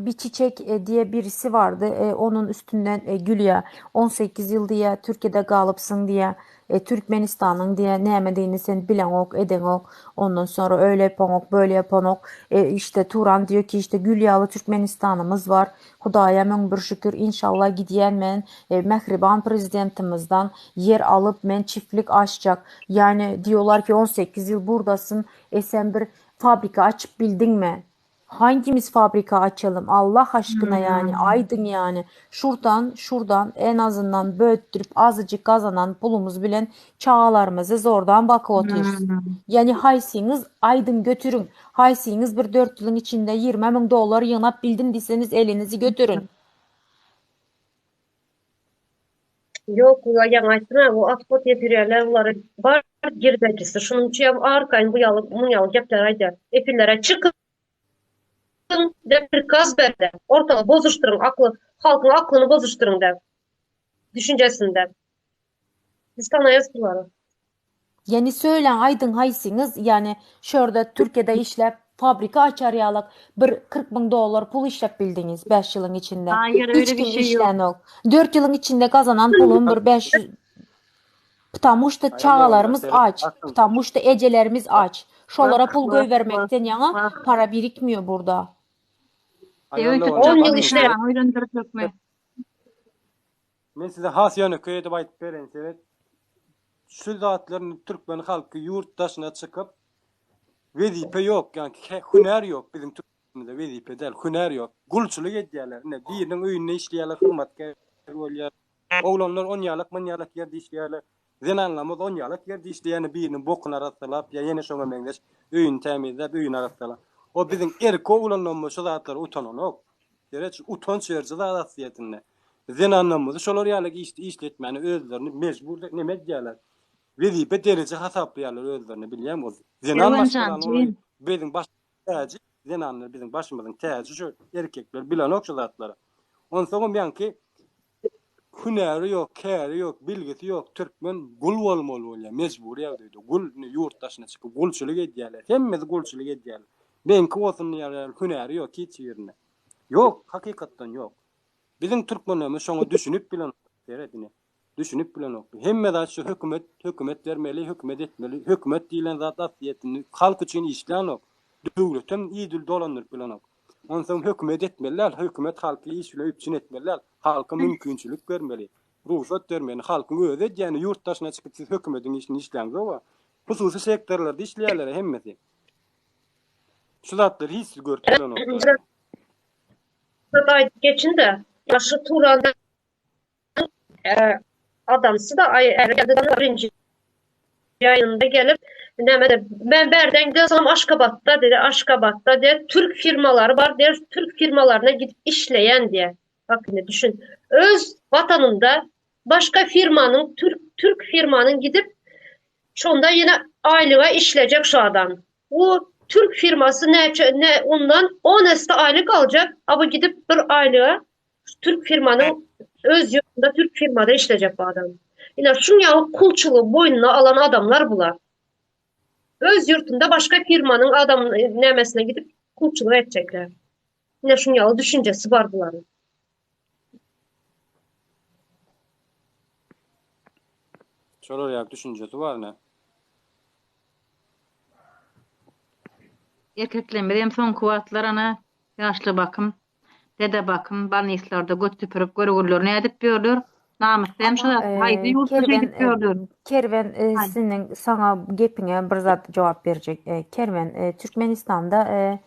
bir çiçek e, diye birisi vardı. E, onun üstünden e, gülüyor. 18 yıl diye Türkiye'de kalıpsın diye e, Türkmenistan'ın diye ne yemediğini sen bilen ok, eden ok. Ondan sonra öyle yapan ok, böyle yapan ok. E, işte Turan diyor ki işte gül yağlı Türkmenistan'ımız var. Hudaya müň bir şükür inşallah gidiyen men e, Mehriban prezidentimizden yer alıp men çiftlik açacak. Yani diyorlar ki 18 yıl buradasın. E sen bir fabrika açıp bildin mi? Hangimiz fabrika açalım Allah aşkına yani Hmm. aydın yani şuradan şuradan en azından böğüttürüp azıcık kazanan pulumuz bilen çağalarımızı zordan bakı otuyoruz. Hmm. Yani haysiniz aydın götürün. Haysiniz bir 4 yılın içinde 20 bin dolar yığınap bildim deseniz elinizi götürün. Ýok, bular ýaňy aýtdym-ä, bu at-pot diýip ýörýärler, bulary bar girdejisi. Şunuň üçin hem arkaýyn bu ýaly, muň ýaly gepleri aýdýar. Efirlere çykyň diýip prikaz berdi. Ortalygy bozuşdyryň, akly, halkyň aklyny bozuşdyryň diýip. Düşünjesinde. Biz tanaýas bulary. Yani söylen aydın haysiniz yani şurada Türkiye'de işlep fabrika açar yalak bir 40 bin dolar pul işlep bildiniz 5 yılın içinde. Hayır Hiç öyle bir kim şey yok. işlän yok. 4 yılın içinde kazanan pulun bir 500 Потому что Aýal çagalarymyz olanlar aç, bakın. потому что ejelerimiz aç. Şolara Bak pul bak bak goýbermekden ýaňa bak. para birikmiyor burada. Eý Aýal 10 olanlar ýyl bakın. işläp çagaňy öýlendirjekmi? Men size has ýönekeý edip aýdyp bereýin sebet. Şu zatlar türkmen halky ýurt daşyna çykyp wezipe ýok, ýagny hünär ýok biziň türkmenimizde wezipe däl, hünär ýok. Gulçulyk edýärler. Ine biriniň öýünde işleýärler, hyzmatkär bolýar. Oglanlar onýalak munýalak ýerde işleýärler. Zenanlarymyz onýalak ýerde işleýär, ýöne biriniň bokuny arassalap ýa ýene şoňa meňzeş öýüni tämizläp, öýüni arassalap. O biziň erki oglanlarymyz şu zatlara utananok. Seret şu utanç beriji zat aslyýetinde. Zenanlarymyzy şolar ýaly işde işletmäne özlerini mejbur neme edýärler. Wezipe dereje hasaplaýarlar özlerine bilýäňmi ol zenan Kerwenjan maşgalany olar jigim. biziň baş täji zenanlar biziň başymyzyň täji şu erkekler bilenok şu zatlary. Onsoňam ýaňky hünäri ýok, käri ýok, bilgisi ýok türkmen gul bolmaly bolýar mejbury ýagdaýda gul indi ýurt daşyna çykyp gulçulyk edýärler. Hemmesi gulçulyk edýärler. Meňki bolsun diýýärler hünäri ýok hiç birinde. Ýok hakykatdan ýok. Biziň türkmenlerimiz şoňa düşünip bilenok. Seret ine. Düşünip bilenok. Hemme zat şu hökümet, hökümet bermeli, hökümet etmeli. Hökümet diýlen zat aslyýetinde halk üçin işlänok. Döwletem idil dolandyryp bilenok. Onsoň hökümet etmeli däl, hökümet halky iş bilen üpjün etmeli däl. Halka mümkinçilik bermeli. Rugsat bermeli. Halkyň özi edýäni ýurt daşyna çykyp siz hökümediň işini işläňzog-a. Hususy sektorlarda işleýärler hemmesi. Şu zatlary hiç siz görüp bilenoklar. Zat aýdyp geçin-de, ýa şu Turanda adamsy da aý birinji ýaýynda gelip näme de men bärden gelsem Aşgabatda dedi Aşgabatda diýer türk firmalary bar diýer türk firmalaryna gidip işleýän diýer bak indi düşün öz watanynda başga firmanyň türk türk firmanyň gidip şonda ýene aýlyga işlejek şu adam Bu türk firmasy näçe ne ondan 10 esse aýlyk aljak, a bu gidip bir aýlyga türk firmanyň öz ýurdunda türk firmada işlejek bu adam. Ine şuň ýaly kulçulygy boýnuna alan adamlar bular. Öz ýurtunda başga firmanyň adam nämesine gidip kulçulyk etjekler. Ine şuň ýaly düşünjesi bar bularyň. Şolar ýaly düşünjesi bar ine. Erkeklerimiz hem soňky wagtlar ana ýaşly bakym, dede bakym balnislarda göt süpürip görgüliler nädip ýörler? Namys dämi şu Ama zat? Haýsy e, ýurtda Kerwen şeýdip e, ýörler? Kerwen e, Haý. seniň saňa gepiňe bir zat jogap berjek. E, Kerwen e, Türkmenistanda e,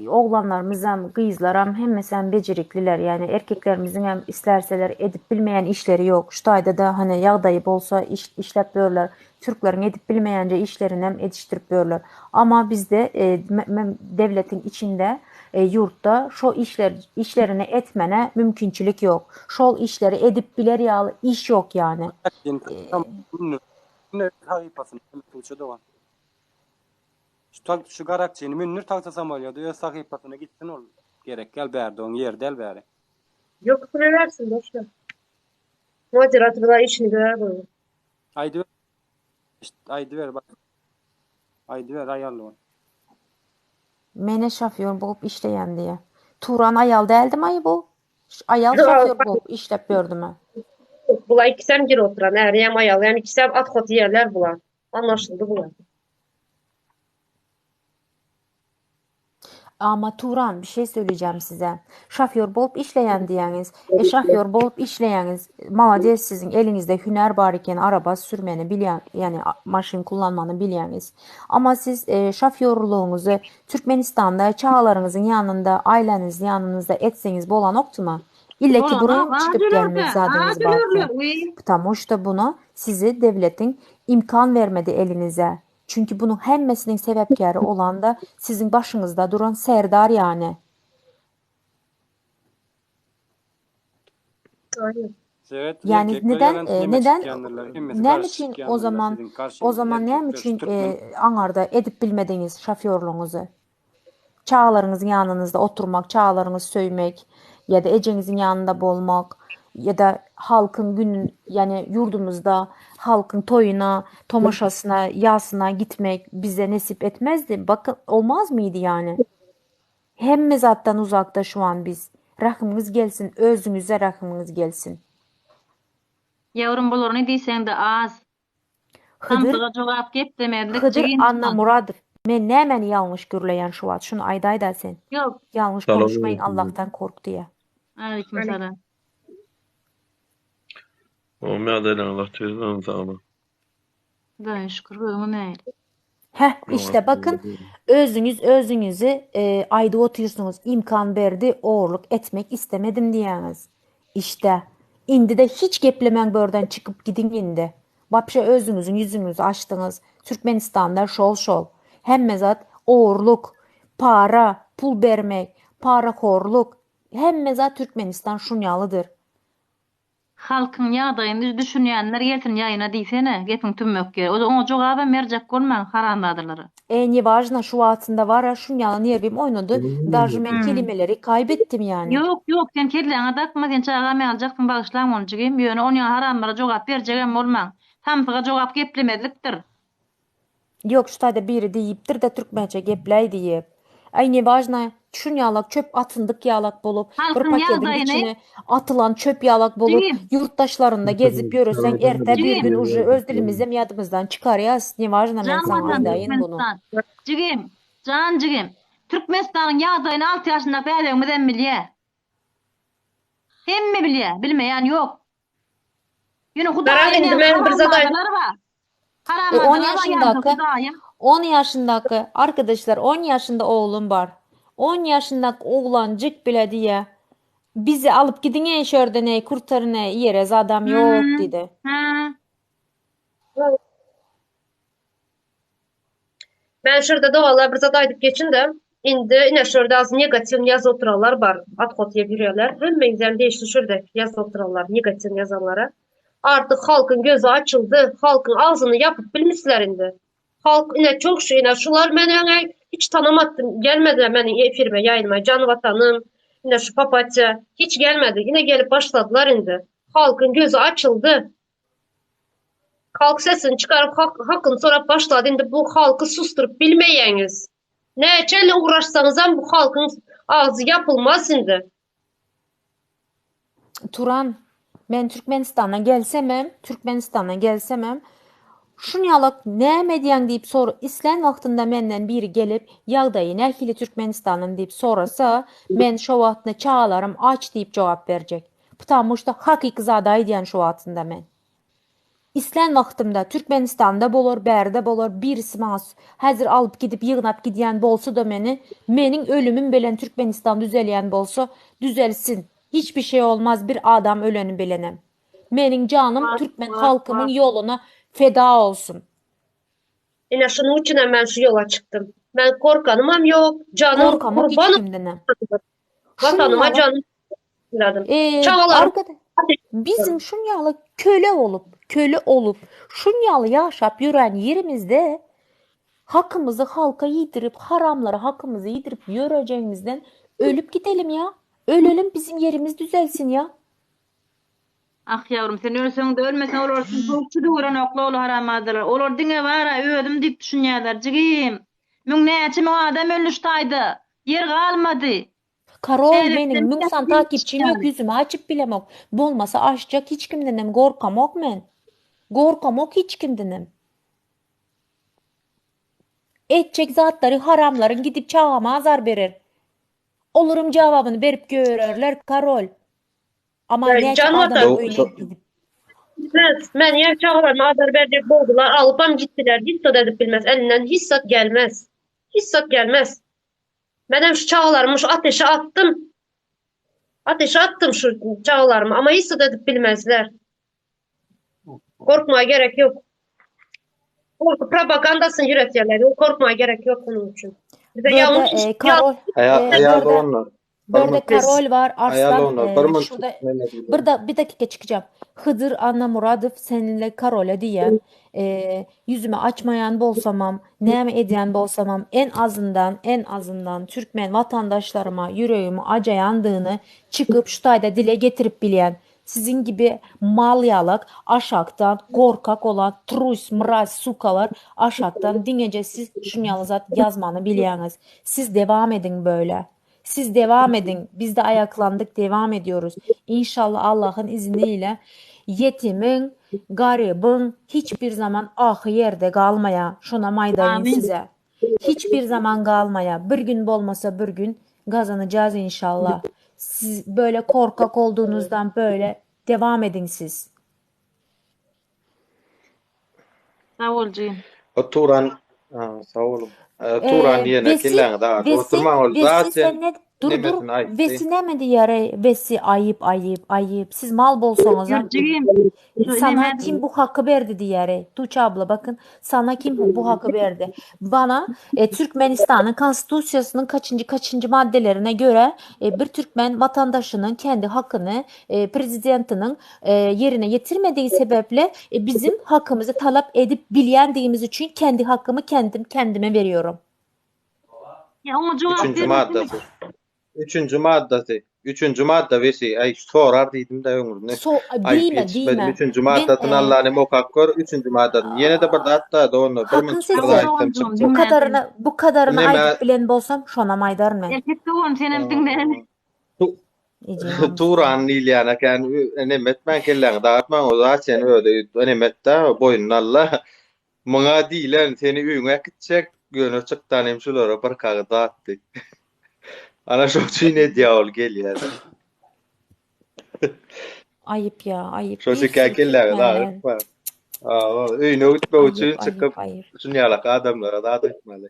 Oglanlarymyzam, gyzlaram hemmesem bejerikliler. Ýani erkeklerimiziňem islärseler edip bilmeýän işleri ýok. Şu taýda-da hany ýagdaýy bolsa iş işläp ýörler. Türkleriň edip bilmeýänje işlerinem edişdirip ýörler. Ama bizde döwletiň içinde ýurtda şo işler işlerini etmene mümkinçilik ýok. Şol işleri edip biler ýaly iş ýok ýani. Şu tag şu garakçyny mündir tagta samolýoda öz sahypasyna gitsin ol gerek däl bärde oň ýeri däl bäri. Ýok sürübersin boş ver. Moderatorlar işini görer goýun. Aýdyber aýdyber bak. Aýdyber aýal ol. Mene şofýor bolup işleýän diýýä. Turan aýal däldimi bu? Aýal şofýor bolup işläp ýördümi? Bular ikisem girip oturan, äriyem aýalyam ikisem othod ýerler bular. Anlaşyldy bular. Ama Turan bir şey söyleyeceğim size. Şofýor bolup işleýän diýýäňiz. E şofýor bolup işleýäňiz. Malades siziň eliňizde hünär bar eken araba sürmeni bilýän, ýani maşyn kullanmany bilýäňiz. Ama siz e, şofýorlygyňyzy Türkmenistanda çagalaryňyzyň ýanynda, ailäniziň ýanynda etseňiz bolanokdymy? Ille ki buraya Bolanok, çykyp az gelmek ölürler, zadyňyz az bardy. ölürler, wiý. Потому что buna sizi devletiň imkan bermedi elinize. Çünki bunuň hemmesiniň sebäpkäri olan-da siziň başyňyzda duran Serdar ýany. Seret, Ýani erkekler neden ýalan e, neme neden çykýandyrlar, hemmesi näme garşy üçin o çykýandyrlar zaman siziň o garşyňyzda zaman näme erkekler şu üçin türkmen e, aňarda edip bilmediňiz şofýorlygyňyzy? Çagalaryňyzyň ýanynızda oturmak, çagalaryňyzy söýmek ýa-da ejeňiziň ýanynda bolmak ýa-da halkyň gün ýani ýurdumyzda halkyň toýuna, tomaşasyna, ýasyna gitmek bize nesip etmezdi. Bakın olmazmydy ýani? Hemme zatdan uzakda şu an biz. Rahymyňyz gelsin, özüňize rahymyňyz gelsin. Ýawrum bular ne diýseňde az. Hydyr Samsyga jogap gep demezlik Hydyr jigim çykan. Annamuradow men nämäni ýalňyş gürleýän şu wagt şuny aýdaýda sen. Ýok. Ýalňyş Salam konuşmaýyn aleýkum. Allahdan kork diýä. Aleýkim salam. Oňum ýagdaýlaryňyz gaty ýöne saglyk. Hudaýa şükür özüňiz nähili? Heh işte bakyn özüňiz özüňizi aýdyp otyrsyňyz imkan berdi ogurlyk etmek istemedim diýýäňiz. Işte indide hiç geplemäň börden çykyp gidiň indi. Wapşe özüňiziň ýüzüňizi açdyňyz. Türkmenistanda şol şol. Hemme zat ogurlyk, para, pul bermek, parahorluk hemme zat Türkmenistan şunýalydyr. Halkyň ýagdaýyny düşünýänler gelsin ýaýyna diýsene, gepiň tümmek ýeri. O oňa jogabam berjek bolmaň haramzadalara. E ne важno şu wagtynda bara şunýaly nerwim oýnady daže men kelimeleri kaýbetdim ýani. Ýok ýok sen kelläňe dakma sen çagam ýalyjaksyň bagyşlaň ony jigim ýöne onýa haramlara jogap berjegem bolmaň. Samsyga jogap geplemezlikdir. Ýok şu taýda biri diýipdir-de türkmençe gepläý diýip. Aý ne wažno şunýalak çöp atyndyk ýalak bolup, bir Halkyň pakediň ýagdaýyny içine atylan çöp ýalak bolup, Jigim. ýurtdaşlarynda gezip ýöreseň erte bir Jigim. gün uje öz dilimizem ýadymyzdan çykarýas ne wažno men Jan saňa watan aýdaýyn bunu. Türkmenistan. Jigim. Jan jigim. Türkmenistanyň ýagdaýyny alty ýaşyndaky bäbegimizem bilýä. Hemme bilýä, bilmeýän ýok. Ýöne Garaz Hudaýyň indi men bir zat aýt. haramzadalar bar. E, 10 Haramzadalar bar ýa-da ýaşyndaky Hudaýyň. 10 ýaşyndaky arkadaşlar 10 ýaşynda oglum bar. 10 ýaşyndaky oglanjyk bile diýýä. Bizi alyp gidiň-eý şu ýerden-eý, kurtaryn-eý, ýere zadam ýok Hä. diýdi. Hä. Men şu ýerde doganlar bir zat aýdyp geçin-de. Indi ine şu ýerde az negatiw ýazyp oturanlar bar. Othod diýip ýörýärler. Hemmeňizem degişli şu ýerde ýazyp oturanlar, negatiw ýazanlara. Artyk halkyň gözi açyldy. Halkyň agzyny ýapyp bilmisler indi. Halk ine çok şu ine şular men öňe hiç tanamadym. Gelmediler meniň efirime, ýaýynyma. Jan watanym, ine şu papatýa hiç gelmedi. Ine gelip başladylar indi. Halkyň gözi açyldy. Halk sesini çykaryp hak, hakyny sorap başlady. Indi bu halky susturyp bilmeýäňiz. Näçe ýyl ugraşsaňyzam bu halkyň agzy ýapylmaz indi. Turan, men Türkmenistana gelsemem, Türkmenistana gelsemem, şunýalak näme edýäň diýip sor, islän wagtynda menden biri gelip, ýagdaýy nähili Türkmenistanyň diýip sorasa, men şo wagtynda çagalarym aç diýip jogap berjek. Ptamuşda hakyky zady aýdýan şo wagtynda men. Islän wagtymda Türkmenistanda bolar, bärde bolar, birisi maňa häzir alyp gidip ýygnap gidýän bolsa-da meni, meniň ölümim bilen Türkmenistan düzelýän bolsa, düzelsin. Hiç bir şey olmaz bir adam öleni bilenem. Meniň janym türkmen halkymyň ýoluna feda olsun. Ine şunuň üçinem men şu ýola çykdym. Men korkanymam ýok, janym Gorkamok hiç gurban kimdenem. Watanyma janym diledim. Ee, Çagalarym arkada bizim şunýaly köle bolup, köle olup, şunýaly ýaşap ýören ýerimizde hakymyzy halka ýidirip, haramlara hakymyzy ýidirip ýörejegimizden ölüp gidelim ýa. Ölelim bizim ýerimiz düzelsin ýa. Ah ýawrum sen ölseňde ölmeseň olar üçin towukçy döwrenokla ol haramadalar. Olar diňe bara özüm diýip düşünýärler jigim. Müň näçe müň adam öldi şu taýda. Ýer galmady. Karol Şeýle meniň müň san takipçim ýok ýüzümi açyp bilemok. Bolmasa açjak hiç kimdenem gorkamok men. Gorkamok hiç kimdenem. Etjek zatlary haramlaryň gidip çagama azar berer. Olaryň jawabyny berip görerler Karol. Ama näçe Jan adamyň watan. öýüne gidip. Bilmez. Men ýa çagalaryma azar berjek boldular, alypam gitdiler. Hiç zat edip bilmez. Elinden hiç zat gelmez. Hiç zat gelmez. Menem şu çagalarymy şu ateşe atdym. Ateşe atdym şu çagalarymy, ama hiç zat edip bilmezler. Gorkmaga gerek ýok. Korky propagandasyny ýöretýärler. Korkmaga gerek ýok munuň üçin. Bize Börde ýalňyş e, Karol Aýal e, aýal börde doganlar. Bir börde minut. Karol var, Aýal Arslan doganlar bir e, minut. şurada Men edeyim. bir da bir dakika çykacağım. Hydyr Annamuradow seninle Karol'a diýen e, ýüzümi açmaýan bolsamam, näme edýän bolsamam en azyndan en azyndan türkmen watandaşlaryma ýüregimi ajaýandygyny çykyp şu taýda dile getirip bilýän. Siziň gibi mal ýalak aşakdan gorkak olan trus mraz sukalar aşakdan diňeje siz şunýaly zat ýazmany bilýäňiz. Siz dewam ediň böyle. Siz dewam ediň bizde aýaklandyk dewam ediyoruz. İnşallah Allahyň izni ile ýetimiň garybyň hiç bir zaman ahy ýerde galmaýa şonam aýdaýyn Amin. size. Hiç bir zaman galmaýa bir gün bolmasa bir gün gazanacağız inşallah. Siz böyle korkak olduğunuzdan böyle devam ediň siz. Sag bol jigim. O Turan sag boluň. Turan Ee, diýene Vesi, kelläňi dagat Vesi, oturmaň ol Vesi zaten sen ne dur dur nemesini aýtdy. Vesi näme diýýär eý Vesi aýyp aýyp aýyp siz mal bolsaňyzam Ýör jigim. Şu sana neme kim bu haky berdi diýýär eý Tuğçe abla bakın sana kim bu haky berdi bana e, Türkmenistanyň konstitusiýasynyň kaçynjy kaçynjy maddelerine göre e, bir türkmen watandaşynyň kendi hakyny e, prezidentiniň e, ýerine ýetirmedigi sebäple e, bizim hakymyzy talap edip bilýändigimiz üçin kendi hakymy kendim kendime veriyorum. Ya oňa jogap Üçünji bermesene. maddasy. Üçünji maddasy. Üçünji madda wesi. Aý sorar diýdim-de öňüni. So Aýyp diýme ýetişmedim. diýme. Üçünji Men maddasyny e, Allany okap gör. Üçünji maddasyny. Ýene-de bir zat da doganlar. Bir hakyň minut bir sesi zat aýtsam Doganjygym bu çykjak. diňle sen. kadaryny bu kadaryny Neme aýdyp bilen bolsam şonam aýdaryn men. Erkek dogan senem diňle. Tu- Ejeňem Turan diýilýän eken, neme etmäň kelläňi dagyrtmaň, o zat seni özi neme etdä, boýnuna al-da. Muňa diýlen seni öýüňe äkitjek, ýöne çykdan hem şulara bir kagyz zatdy. Ana şoň üçin edýär ol gelýär. Aýyp ýa, aýyp. Şo Bir çekä sürü kelläňi türkmenler. dagyrtma. Hawa, öýüne gitmek Aýyp, üçin aýyp, çykyp, aýyp. şuny ýalak adamlara zat aýtmaly.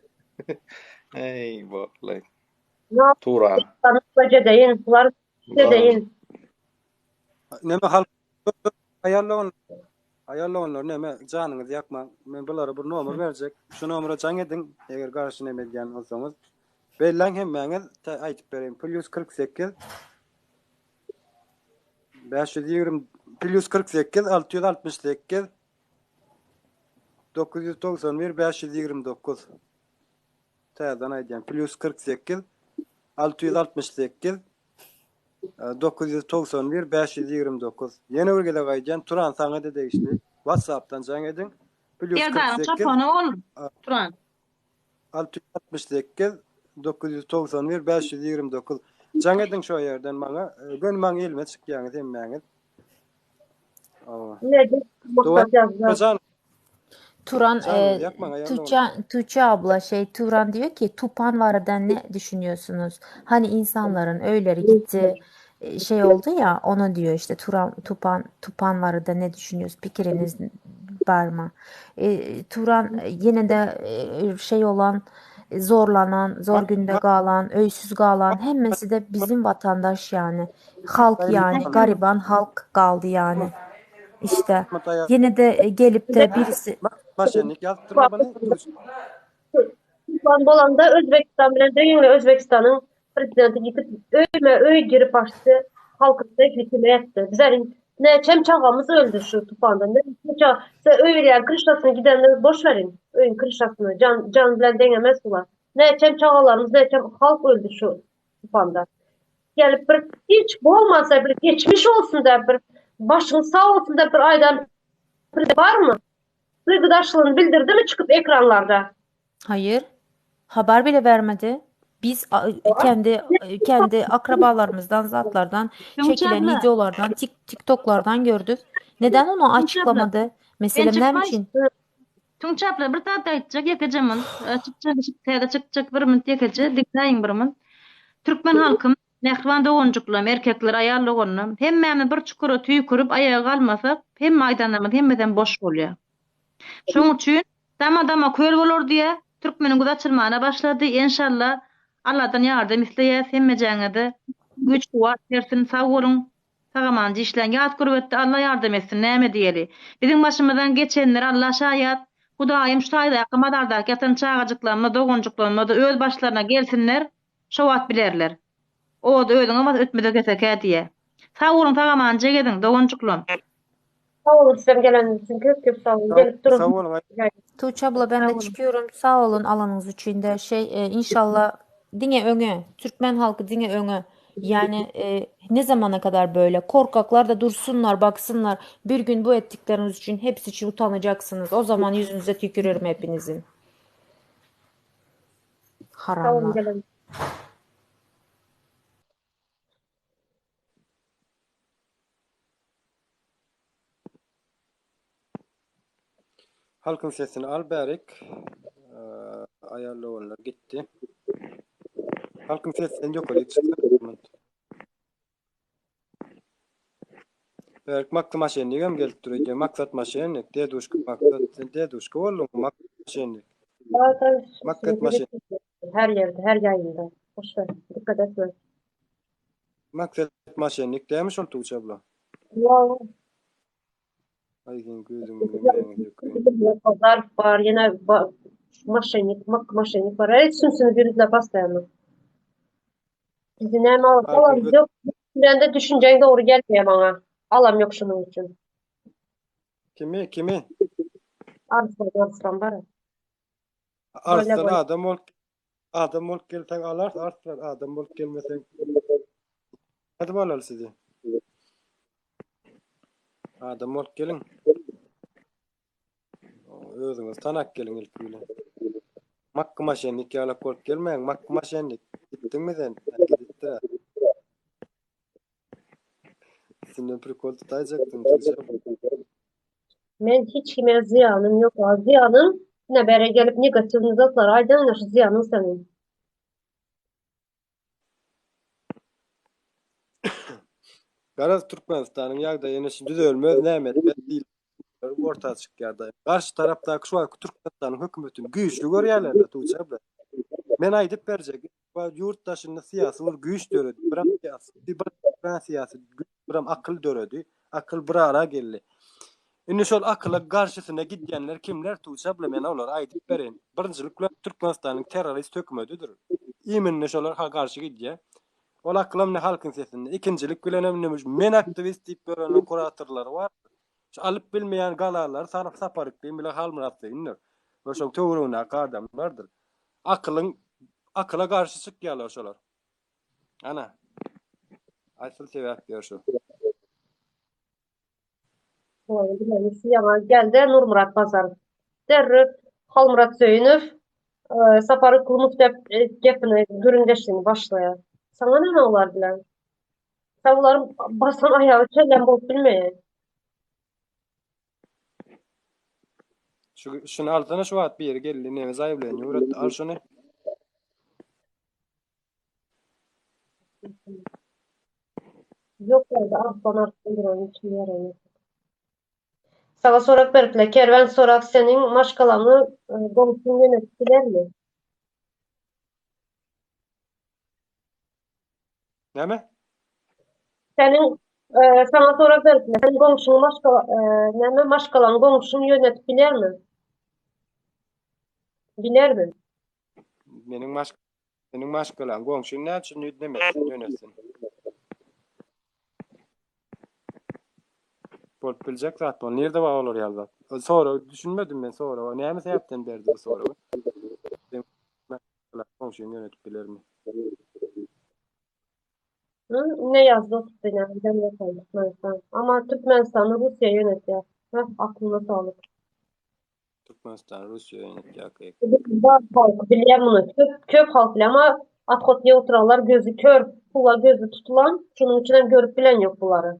Eý, bokly. Turan. Deýin, bular deýin. Neme halk aýal aýal doganlar neme janyňyzy ýakmaň. Men bulara bir nomer berjek. Şu nomera jaň ediň, eger garşy neme edýän bolsaňyz. Belläň hemmäňiz, aýdyp bereýin. Plus 48 520 plus 48 668 991 529 Täzeden aýdýan, plýus 48, 668, 991, 529. Ýene bir gezek aýdýan, Turan saňa-da degişli. WhatsApp-dan jaň ediň. Plýus Serdaryň 48, çapany ol, Turan. 668, 991, 529. Jaň ediň şo ýerden maňa. Göni maň elime çykýaňyz hemmäňiz. Turan e, Tuğçe, Tuğçe abla şey Turan diyor ki Tupan varada ne düşünüyorsunuz? Hani insanların öyleri gitti e, şey oldu ya onu diyor işte Turan Tupan Tupan varada ne düşünüyorsunuz? Fikriniz var mı? E, Turan e, yine de e, şey olan e, zorlanan, zor günde kalan, öysüz kalan hemmesi de bizim vatandaş yani. Halk yani gariban halk kaldı yani. İşte yine de e, gelip de birisi Maşenlik ýazdypdyrlar bana. Tupan bolanda Özbekistan bilen deňiňle Özbekistanyň prezidenti gitip öýme öý girip açdy, halkyny hüküme etdi. Bizlerin näçem çagamyz öldü şu tupanda. Näçe ça size öý berýän kryşasyny gidenleri boş berin. Öýüň kryşasyny can can bilen deňemez bular. Näçem çagalarymyz, näçem halk öldü şu tupanda. Gelip bir hiç bolmasa bir geçmiş olsun da bir başyň sag olsun da bir aýdan bir barmy? Duygudaşlygyny bildirdi mi çykyp ekranlarda? Hayır. Haber bile vermedi. Biz a- kendi kendi akrabalarımızdan, zatlardan, Tuğçe çekilen abla. videolardan, tik, TikTok'lardan gördük. Neden onu Tuğçe abla. açıklamadı? Ben Meselem ne çykmay. için? Tuğçe abla bir zat aýtjak ýekeje mun. Çykjak täze çykjak bir munt ýekeje diňläýiň bir munt. Türkmen halkym, mähriban doganjyklarym, erkekler, aýal doganlarym, hemmämiz bir çukura tüýkürip aýaga galmasak, hemme aýdanlarymyz hemmesem boş bolýar. Şoň üçin dama-dama köl bolar diýýär. Türkmeniň gözi açylmana başlady. Enşalla Alladan ýardam isleýäs hemmejäňize güýç-kuwwat bersin. Sag boluň. Sag-aman dişläň. Ýat gürbetde Alla ýardam etsin, näme diýeli. Biziň başymyzdan geçenlere Alla şaýat. Hudaýym şu taýdaky mazardaky ýatan çagajyklarymyz, doganjyklarymyz-da öz başlaryna gelsinler, şo wagt bilerler. Ody özüňe bas ötmeze kesekä diýýä. Sag boluň sag-amanja geziň, doganjyklam. Sag boluň sizem geleniňiz üçin köp köp sag boluň. Gelip duruň. Sag boluň. Tuğçe abla ben Sag de boluň. çıkıyorum. Sağ olun alanınız için de. Şey e, inşallah diňe öňe. Türkmen halkı diňe öňe. Yani e, ne zamana kadar böyle? Korkaklar da dursunlar, baksınlar. Bir gün bu ettikleriniz için hepsi için utanacaksınız. O zaman yüzünüze tükürürüm hepinizin. Sag boluň Haramlar. geleniňiz. Halkyň sesini al bärik. Aýal doganlar gitdi. Halkyň sesi sen ýokary çyksa. Berk makdy maşenligem gelip dur öýdýän. Maksat maşenlik, deduşka maksat. Sen deduşka bolduň, maksat maşenlik. Zaten Maksat maşenlik. Her ýerde, her ýaýynda. Boş ver, dikkat etme. Maksat maşenlik dämi şol Tuğçe abla? Ýok. Aý sen gözüň bilen döküň. Zarf bar, ýene maşenlik, mak maşenlik bar. Ey, sünsüni birle postoýanno. Sizi näme alyp, Halkyň alam göz- ýok. Bilen de düşünjeň dogry gelmeýär maňa. Alam ýok şunuň üçin. Kimi, kimi? Arslan, Arslan bar. Arslan Böyle adam bolup adam bolup gelseň alarys, Arslan adam bolup gelmeseň Hadi alaly sizi. Adam bolup geliň. Özüňiz tanap geliň ilki bilen. Makky maşennik ýalak bolup gelmäň, makky maşennik. Gitdiňmi sen? Gidipdir. Üstünden prikol tutaýjakdym. Men hiç kime zyýanym ýok. Zyýanym ne bere gelip negatiwny zatlar aýdan şu zyýanyň seniň. Garaz Türkmenistanyň ýagdaýy ýene şu düzelmez näme etmez diýip orta çykýar da. Garşy tarapdaky şu wagtky Türkmenistanyň hökümetini güýçli görýärler de Tuğçe abla. Men aýdyp berjek. Ýurt daşynda syýasy bir güýç döredi. Bir syýasy, bir syýasy güýç, bir akyl döredi. Akyl bir ara geldi. Indi şol akyla garşysyna gidýänler kimler Tuğçe abla men olary aýdyp bereýin. Birinjilik bilen Türkmenistanyň terrorist hökümetidir. Iminli şolar ha garşy gidýär. Ol akylam ne halkyň sesinde. Ikinjilik bilen hem men aktiwist diýip ýörenler kuratorlary bar. Şu alyp bilmeýän galalary salyp Sapar Yklym bilen Halmyrat Söýündir. We şoň töweregindäki adamlardyr. Akylyň akyla garşy çykýarlar şolar. Ana. Asyl sebäp ýer şu. Ýaňa geldi Nurmyrat Bazarow. Derrew Halmyrat Söýünow e, Sapar Yklymov diýip e, gepini gürrüňdeşligini başlaýar. Saňa näme olar bilen? Sen olaryň basan aýagy çellem bolup bilmeýär. Şu şuny alsana şu wagt biri geldi neme zaýawleniýe ugratdy. Al şuny. Ýok ýerde arslan arslan duran hiç kim ýeren ýok. Saňa sorak beripler. Kerwen sorak seniň maşgalaňy e, goňşyň ýönetip bilermi? Näme? Seniň e, saňa sorak beripler. Seniň goňşyň maşgala e, näme maşgalaň goňşyň ýönetip bilermi? Bilermi? Meniň maş Meniň maşgalam goňşym näme üçin ýüzlemesin, ýönetsin? Bolup biljek zat bol. Nirde bar olar ýaly zat? Sorag düşünmedim men soraga. Näme sebäpden berdi bu soragy? Goňşyň ýönetip bilermi? Hı, ne ýazdy oturtdy ine, bilen ýatan Türkmenistan. Ama Türkmenistany Russiýa ýönetýär. Heh, aklyna saglyk. Türkmenistan Russiýa ýönetýär. Bar halk bilýär muny. Köp köp halk bilýär ama otход oturanlar gözi kör, pula gözi tutulan, şonuň üçin hem görüp bilen ýok bulary.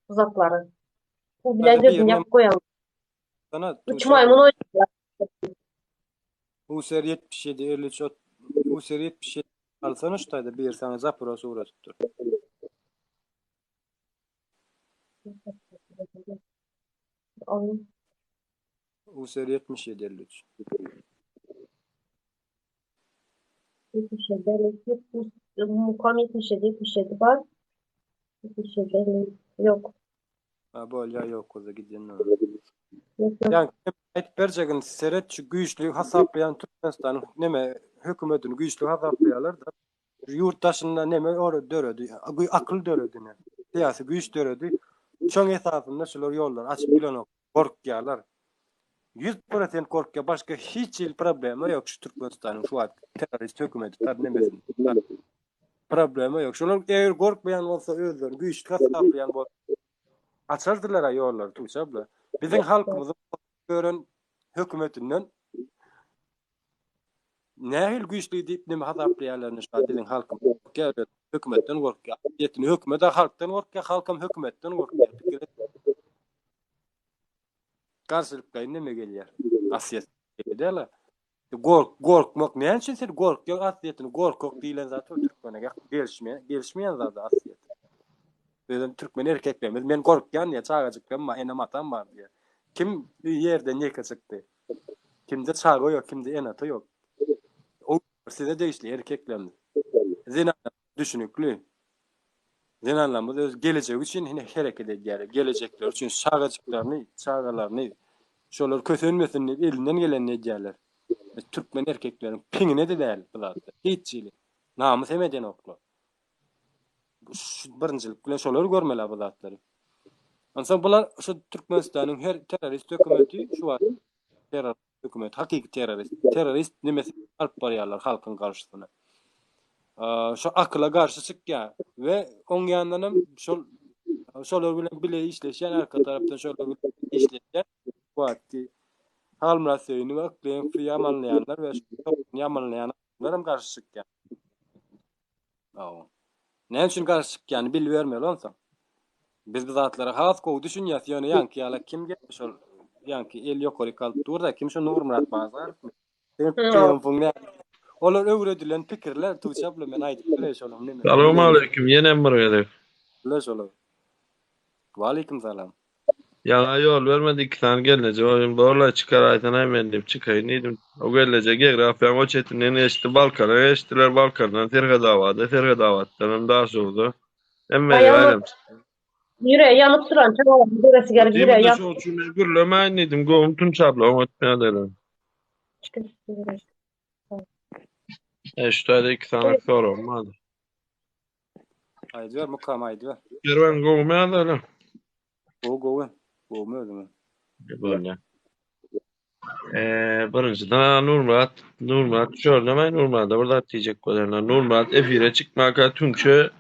Bu zatlary. Pul bilen gözüni ýapyp goýan. Sana Üç maýmyn oýnaýar. User 77 53 User 77 alsana şu taýda bir sana zapros ugratypdyr. Onun User 77 53. 77 53 Mukam 77 77 bar. 77 50 yok. Ha bolýar ýok bolsa gidýän. Yok yok. Ýa aýdyp berjegin seret şu güýçli hasaplaýan Türkmenistanyň neme hökümetini güýçli hasaplaýarlar da. Ýurt daşynda neme ora döredi, akyl döredi ne. Syýasy güýç döredi. Şoň esasynda şular ýollary açyp bilenok, gorkýarlar. 100% gorkýar, başga hiç hili problema ýok şu Türkmenistanyň şu wagt terrorist hökümeti tar nemesini. Problema ýok. Şolar eger gorkmaýan bolsa özlerini güýçli hasaplaýan bolsa açardylar ýollary Tuğçe abla. Biziň halkymyzyň gören hökümetinden Nähili güýçli diýip neme hasaplaýarlar şu biziň halkymyz gorkýar, hökümetden gorkýar. Ýetini hökümet halkdan gorkýar, halkam hökümetden gorkýar. Pikir et. Garşylyklaýyn neme gelýär? Asýet däl. Gork, gorkmak näme üçin sen gorkýaň asýetini gorkak diýlen zat ol türkmene gelişmeýän, gelişmeýän zat asýet. Özem türkmen erkeklerimiz men gorkýan diýýär, çagajyklarym bar, enem-atam bar diýýär. Kim ýerden ýeke çykdy? Kimde çaga ýok, kimde ene-ata ýok. O size degişli erkeklerimiz. Zenanlar düşünikli. Zenanlarymyz öz gelejegi üçin hine hereket edýärler. Gelejekleri üçin çagajyklaryny, çagalaryny şolar kösenmesin diýip elinden gelenini edýärler. Türkmen erkekleriň piňine-de däl bu zatlar. Hiç hili. Namys hem edenoklar. Şu birinjilik bilen şolar görmeli bu zatlary. Onsoň bular şu Türkmenistanyň her terrorist hökümeti şu wagt terror hökümet hakyky terrorist. Terrorist nimesi alyp barýarlar halkyň garşysyna. Şu akyla garşy çykýar we oň ýanyndan hem şol şolar bilen bile işleşýän arka tarapdan şolar bilen işleşýän wagtky Halmyrat Söýüni we Yklym ýamanlaýanlar we ýamanlaýan adamlar hem garşy çykýar. Hawa. Näme üçin garşy çykýany bilibermeli onsoň. Biz bu zatlara has gowy düşünýäs, ýöne ýaňky ýala kim geldi şol ýaňky el ýokaryk alyp dur-da, kim şo Nurmyrat Bazarow? Olar öwredilen pikirler Tuğçe abla men aýdyp bereý şolaň neme. Salowmaleýkim ýenem bir gezek. Bile şolar. Waleýkim salam. Ýaňa ýol bermedi iki sany gelneje goýun borlaý çykaraýsanaý meni diýip çykaýyn diýdim. O gelneje geografiýaň o çetinden geçdi Balkana geçdiler Balkandan Serhedabada Serhedabatdanam Daşoguza hemme ýere aýlanyp çykdy. Ýüregi ýanyp duran çagalaryň göresi gelip ýüregi ýanyp. Şoň üçin men gürlemäýin diýdim göwün Tunç abla oňat nädeler. E şu taýda iki sany soragym bardy. Aýdyber Mukam aýdyber. Kerwen gowumy ýa-da? Gowy gowy. Gowumy özüňe? Bolýar. Eee birinjiden Nurmyrat, Nurmyrat düşerdemeý Nurmyrada bir zat diýjek bolýan. Nurmyrat efire çykmaka tüňçe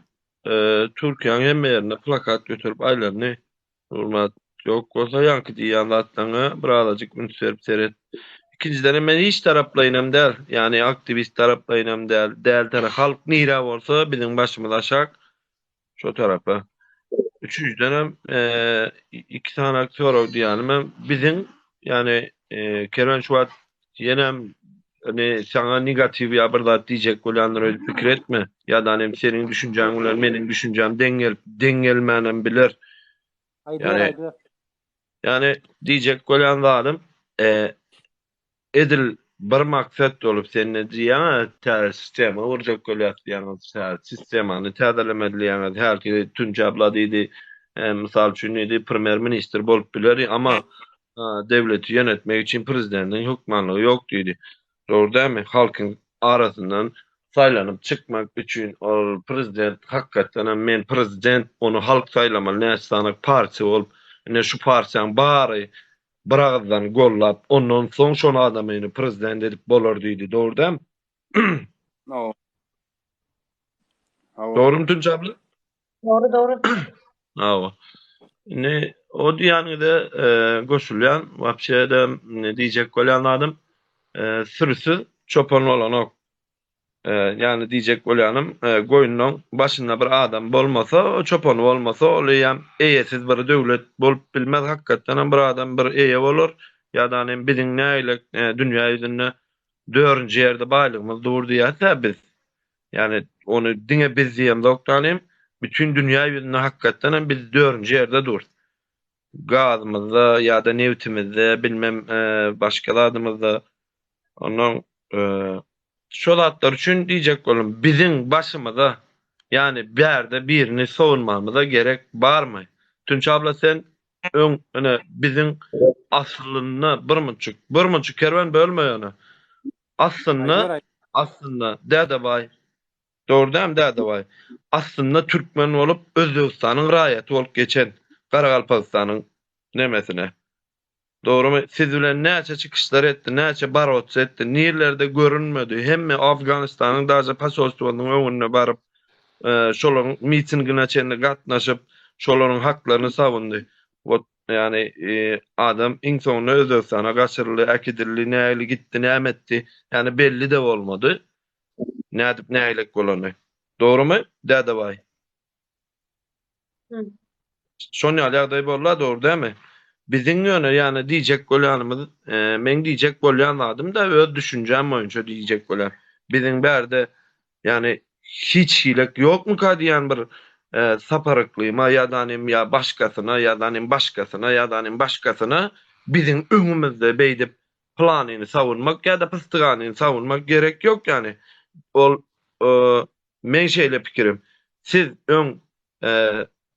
Türkiýäň hemme ýerinde plakat göterip aýlandy. Nurmyrat ýok bolsa ýaňky diýýän zatlaňa birazajyk üns berip seret. Ikinjidenem men hiç taraplaýynam däl, ýagny aktiwist taraplaýynam däl, däl tara halk nirä bolsa biziň başymyz aşak şo tarapa. Üçünjidenem iki sany sorag diýýänimem biziň ýagny Kerwen şu wagt ýenem ýagny saňa negatiw ýa bir zat diýjek bolýandyr öýdüp pikir etme. Ýa-da hem seniň düşünjäň bilen meniň düşünjäm deň gelip, deň gelmänem biler. Aýdyber, aýdyber. Ýagny diýjek bolýan zadym, edil bir maksat bolup sen ne diýýäň, täze sistema gurjak bolýas diýýäňiz, täze sistemany täzelemeli diýýäňiz. Hälki Tunç abla diýdi, mysal üçin diýdi, premýer ministr bolup biler, amma döwleti ýönetmek üçin prezidentiň hökmanlygy ýok diýdi. Dogry dälmi? Halkyň arasyndan saýlanyp çykmak üçin ol prezident hakykatdan hem men prezident ony halk saýlamaly näçe sany partiýa bolup ine şu partiýaň bary bir agyzdan gollap ondan soň şol adamyny prezident edip bolar diýdi. Dogry dälmi? Dogrymy Tunç abla? Dogry dogry. Hawa. Indi o diýýäniňize goşulýan, wapşe-de diýjek bolýan zadym, sürüsiz çopan bolanok. Ýagny diýjek bolýanym, goýnuň başynda bir adam bolmasa, o çopany bolmasa, ol eýýäm eýesiz bir döwlet bolup bilmez. Hakykatdan hem bir adam bir eýe bolar. Ýa-da hem biziň nägilek dünýä ýüzünde dördünji ýerde baýlygymyz dur diýýäs-ä biz. Ýagny ony diňe biz diýemzok danym, bütin dünýä ýüzünde hakykatdan hem biz dördünji ýerde durus. Gazymyzda ýa-da nebtimizde, bilmem başga zadymyzda. Ondan şo zatlar üçin diýjek boldum, biziň başymyza, ýagny bärde birini sowunmamyza gerek barmy? Tunç abla sen öň ine biziň aslynda birmunçuk, birmunçuk kerwen bölme ýöne. Aslynda, aslynda, Dädebaý, dogry dälmi Dädebaý? Aslynda türkmen bolup, Özbegistanyň raýaty bolup geçen Garagalpagystanyň nemesine. Dogrymy? Siz bilen näçe çykyşlar etdi, näçe barotsy etdi, nirlerde görünmedi, hemme Afganystanyň daže posolstwosynyň öňünde baryp, şolaryň mitingine çenli gatnaşyp, şolaryň haklaryny savundy. Wot Ýagny adam iň soňunda Özbegistana gaçyryldy, äkidildi, nähili gitdi, näme etdi, ýagny belli-de bolmady. Nädip nägilek bolany. Dogrumy, Dädebaý? Şon ýaly ýagdaý boldy-a, dogry dälmi? Biziň ýöne ýagny diýjek bolýanymyz, meň diýjek bolýan zadym-da öz düşünjäm boýunça diýjek bolýan. Biziň bärde ýagny hiç hilek ýokmuka diýen bir. Sapar Yklyma ýa-da nim ýa başgasyna ýa-da nim başgasyna ýa-da nim başgasyna biziň öňümizde beýdip planyny sawunmak ýa-da pystyganyny sawunmak gerek ýok ýany ol meň şeýle pikirim siz öň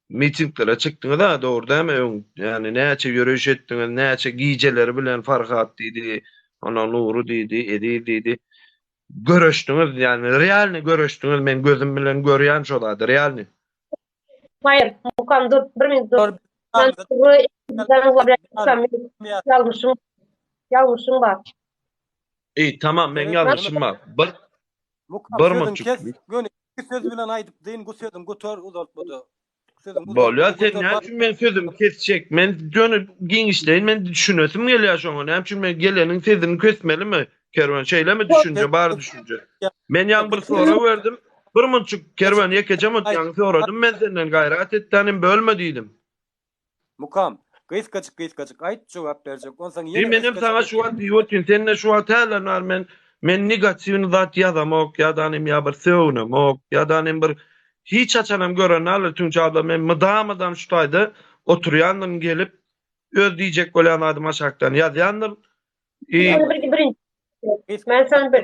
mitinglere çykdyňyz-a dogry dälmi öň ýany näçe ýöreýiş etdiňiz näçe gijeleri bilen Farhat diýdi ondan Nury diýdi Eziz diýdi göreşdiňiz ýany realny göreşdiňiz men gözüm bilen görýän şo zady realny. Haýyr, Mukam dur, bir minut dur. Ýalňyşyň, ýalňyşyň bar. Eý, tamam, meň ýalňyşym bar. Bir Mukam bir sözüň munçuk. kes, göni iki söz bilen aýdyp dyn, bu sözüň gutar uzaltmada. Sözüň Bolýar, uzaltma sen gutar näme bar. üçin meň sözümi kesjek? Men ýöne giňişleýin men düşünesim gelýär şoňa. Näme üçin men geleniň sözüni kesmelimi? Kerwen şeýlemi düşünje, bar düşünje. Men ýaňy bir sorag berdim. Bir munçuk Kerwen ýekeje munt ýaňy soradym men senden gaýrat et dänim bölme diýdim. Mukam, gysgajyk gysgajyk aýt, jogap berjek. Onsoň Diý ýene menem gysgajyk saňa şu wagt diýip otyryn sende şu wagt hälem bar men men negatiwny zat ýazamok ýa-da nim ýa bir sögünemok ýa-da nim bir hiç haçanam gören däldir Tüňçe abla men mydam-mydam şu taýda oturýandyryn gelip öz diýjek bolýan zadymy aşakdan ýazýandyryn i Birinji Men sen bir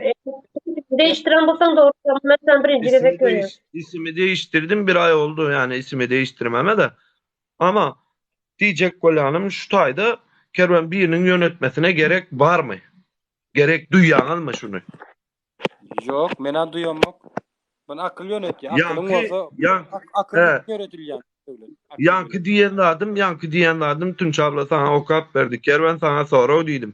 değiştiren bolsaň dogry men sen birinji isimi gezek görýän. değiş isimi değiştirdim bir aý oldu ýani isimi değiştirmeme de ama diýjek bolýanym şu taýda kerwen biriniň ýönetmesine gerek barmy? Gerek duýýaňyzmy şuny? Ýok, men-ä duýamok. Muny akyl ýönetýär. Akylyň Ýaňky bolsa, ýaň akyl he ýöredilýän döwlet. Akyl ýaňky bilen. diýen zadym, ýaňky diýen zadym Tünç abla saňa okap berdi. Kerwen saňa sorag diýdim.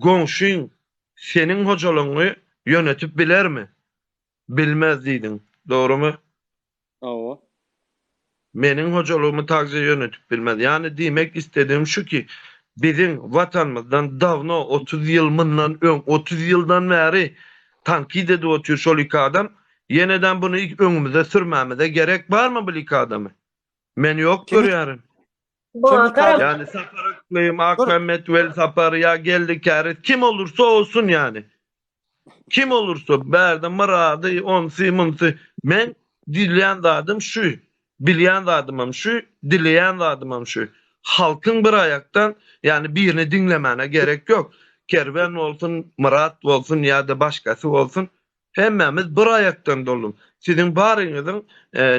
Goňşyň seniň hojalygyňy ýönetip bilermi? Bilmez diýdiň. Dogrumy? Hawa. Meniň hojalygymy takja ýönetip bilmez. Ýagny diýmek istedigim şu ki, biziň Watanymyzdan dawno 30 ýyl mundan öň, 30 ýyldan bäri tankyt edip otyr şol iki adam, ýeneden buny öňümize sürmämize gerek barmy bul iki adamy? Men ýok Kimi görýärin. Kim iki adam? Ýagny Sapar Yklym, Akmämmet Welsapar ýa Geldi Käriz kim olursa olsun ýagny. Kim olursa bärde Myrady, onsy, munsy. Men diýilýän zadym şu, bilýän zadymam şu, dileýän zadymam şu. Halkyň bir aýakdan, ýagny birini diňlemäne gerek ýok. Kerwen bolsun, Myrat bolsun ýa-da başgasy bolsun, hemmämiz bir aýakdan doldum. Siziň baryňyzyň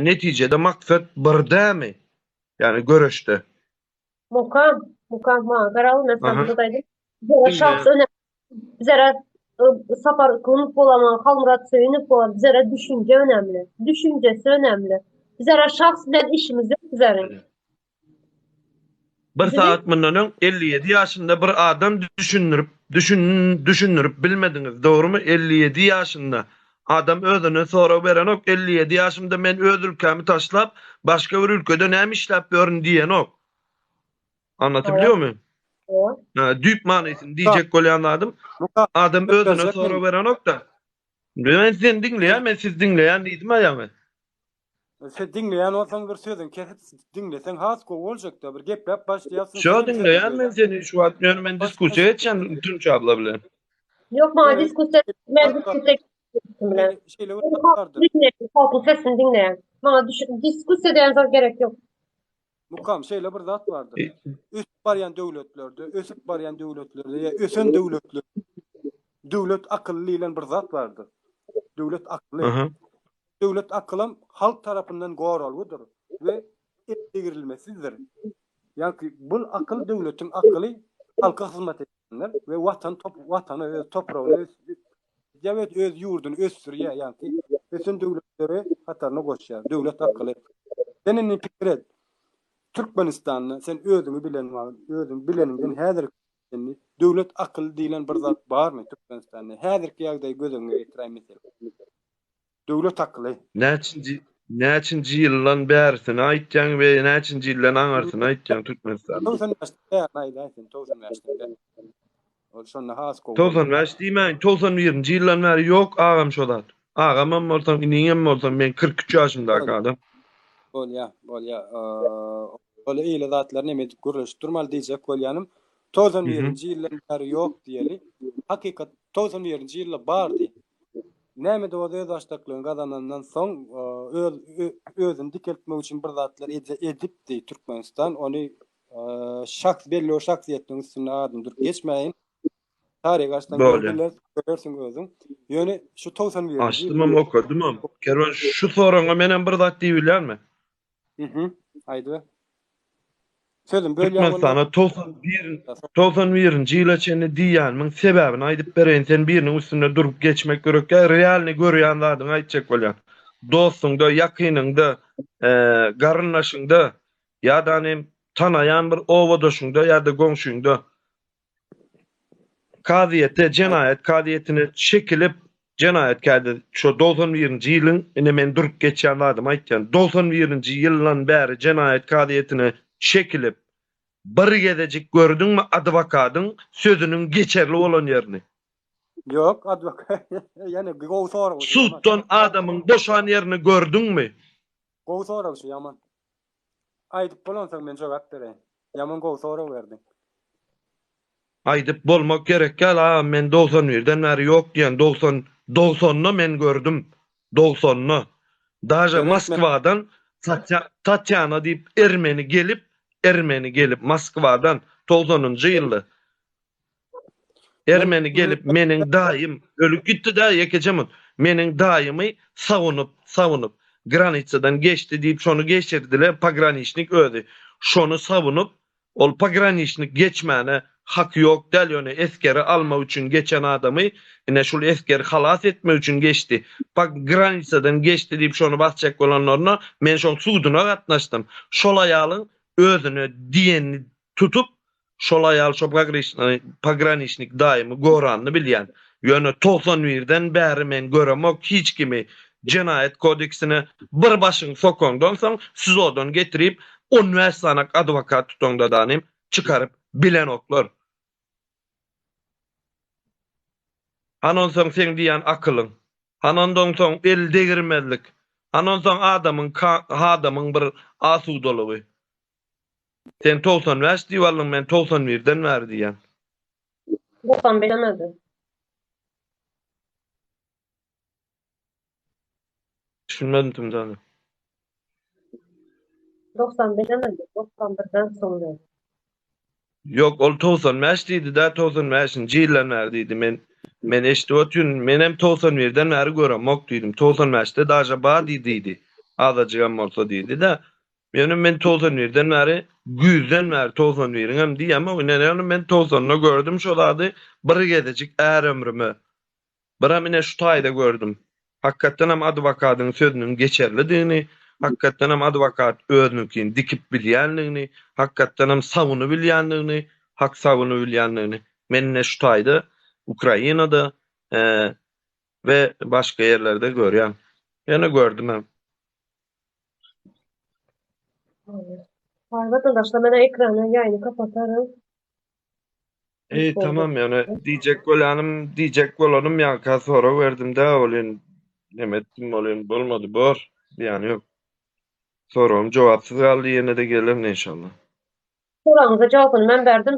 netijede maksat bir dämi? Ýagny göreşde. Mukam, Mukam maňa garaw, men saňa Aha. bir zat aýdaýyn. Bizlere şahs Diňleýän. önemli. Bizlere Sapar Yklymov bolama, Halmyrat Söýünow bola, bizlere düşünje önemli. Düşünjesi önemli. Bizlere şahs bilen işimiz ýok bizleriň. Bir Biziň sagat mundan öň 57 ýaşynda bir adam düşündirip, düşün, düşündirip bilmediňiz, dogrumy? 57 ýaşynda adam özüne sorag berenok, 57 ýaşymda men öz ülkämi taşlap, başga bir ülkede näme işläp ýörün diýenok. Anlatabiliyor muyum? Ha, düýp manysyny diýjek bolýan zadym, adam özüne sorag berenok da. Men seni diňleýän, men sizi diňleýän diýdim-ä ýaňy. Sen diňleýän bolsaň bir sözüňi kesip diňleseň has gowy boljakda bir gepläp başlaýarsyň. Şo diňleýän men seni şu wagt ýöne men diskussiýa geçýän Tunç abla bilen. Ýok maňa diskussiýa men diskussiýa bilen. Şeýle bir zat bardyr. Diňleýän, halkyň sesini diňleýän. Maňa diskussiýa diýen zat gerek ýok. Mukam şeýle bir zat bardyr. Ösüp barýan döwletlerde, ösüp barýan döwletlerde ýa ösen döwletlerde döwlet akyly diýlen bir zat bardyr. Döwlet akyly. Döwlet akylam halk tarapyndan goralgydyr we el degrilmesizdir. Ýagny bul akyl döwletiň akyly halka hyzmat edýändir we watan top watany öz topragyny öz ýa we öz ýurduny ösdürýär ýagny ösen döwletleri hataryna goşýar döwlet akyly. Sen indi pikir et. Türkmenistanda sen özüňi bilen özüň bileniňden häzir indi döwlet akyly diýlen bir zat barmy Türkmenistanda? Häzirki ýagdaýy göz öňüňe getiräý meselem. Döwlet akyly. Näçinji näçinji ýyldan bärisini aýtýaň we näçinji ýyldan aňyrsyny aýtýaň Türkmenistanda? 95-den bärini aýdaý sen, 95-den bäri. Ol şonda has gowy. 95 diýmäýin, 91-nji ýyldan bäri ýok agam şo zat. Agamam bolsaň, iniňem bolsaň, men 43 ýaşymdaky adam. Bolýa, bolýa. Ol eýle zatlar neme edip gürleşip durmaly diýjek bolýanym. 91-nji ýyldan bäri ýok diýeli. Hakykat 91-nji ýylda bardy. Näme-de bolsa özbaşdaklygyny gazanandan soň öz özüni dikeltmek üçin bir zatlar edipdi Türkmenistan. Ony şahs belli bir şahsyýetleň üstünde adyny durup geçmäýin. Taryhy açsaň görerler, görersiň özüň. Ýöne şu 91-nji Açdymam, okadymam. Kerwen şu soragyňa menem bir zat diýip bilýänmi? Mhm. Aýdyber. Sözüm bölýän Türkmenistana 91 91-nji ýyla çenli diýýänimiň sebäbini aýdyp bereýin. Sen biriniň üstünde durup geçmek gerekýär. Realny görýän zadyňy aýtjak bolýan. Dostuňda, ýakynyňda, garyndaşyňda ýa-da tanaýan bir obadaşyňda ýa-da goňşyňda Kazyýete, jenaýat kazyýetine çekilip, jenaýat kädi şo 91-nji ýylyň, ine men durup geçýän zadymy aýtýan, 91-nji ýyldan bäri jenaýat kazyýetine çekilip, bir gezejik gördüňmi adwokadyň sözüniň geçerli bolan ýerini? Ýok, adwokat, ýene gowy sorag. Suddan adamyň boşan ýerini gördüňmi? Gowy sorag şu, ýaman. Aýdyp bolansoň men jogap bereýin. Ýaman gowy sorag berdiň. Aýdyp bolmak gerek däl agam men 91 birden bäri ýok diýen 90 dogsanda men gördüm dogsanda daže Moskwadan Tatýana diýip ermeni gelip ermeni gelip Moskwadan togsanynjy ýylda Ermeni gelip meniň daýym ölüp gitdi-dä ýekeje mut. Meniň daýymy sawunyp, sawunyp granitsadan geçdi diýip şony geçirdiler pograniçnik özi şony sawunyp ol pograniçnik geçmäne haky ýok däl ýöne esgeri almak üçin geçen adamy ine şul esgeri halas etmek üçin geçdi pogranitsadan geçdi diýip şony basjak bolanlarynda men şoň suduna gatnaşdym şol aýalyň özüne diýenini tutup Şol aýal şo pograniçnik daýymy goranyny bilýän. Ýöne 91-den bäri men göremok hiç kimi jenaýat kodeksine bir başyňy sokaňdan soň SİZO-dan getirip on bäş sanak adwokat tutaňdadanym çykaryp bilenoklar. Hany onsoň seň diýýän akylyň? Hany ondan soň el degirmezlik? Hany onsoň adamyň adamyň bir asudalygy? Sen 95 diýip aldyň, men 91-den bäri diýýän. 95 demedi. Düşünmedim Tümjana. 95 demedi, 91-den soň dedi. Ýok, ol 95 diýdi-dä, 95-nji ýyldan bäri diýdi. Men men eşidip otyryn, menem 91-den bäri göremok diýdim. 95-de daže bar diýdi. Azajygam bolsa diýdi-de. Ýöne men 91-den bäri, güýzden bäri 91-iňem diýemok, ine ýöne men 90-da gördüm şo zady bir gezejik är ömrüme. Biram ine şu taýda gördüm. Hakykatdanam adwokadyň sözüniň geçerlidigini, hakykatdanam adwokat özüniňkini dikip bilýändigini, hakykatdanam sawynybilýändigini, hak sawynybilýändigini men ine şu taýda Ukrainada we başga ýerlerde görýän. Ýöne gördümem. Vay vatandaşlar men ekrany ýaýyny kapataryn. Eý tamam ýöne diýjek bolýanym diýjek bolanym ýaňka sorag berdim-dä welin neme etdim welin bolmady bor zyýany ýok. Soragym jogapsyz galdy ýene-de gelerin enşalla. Soragyňyza jogabyny men berdim.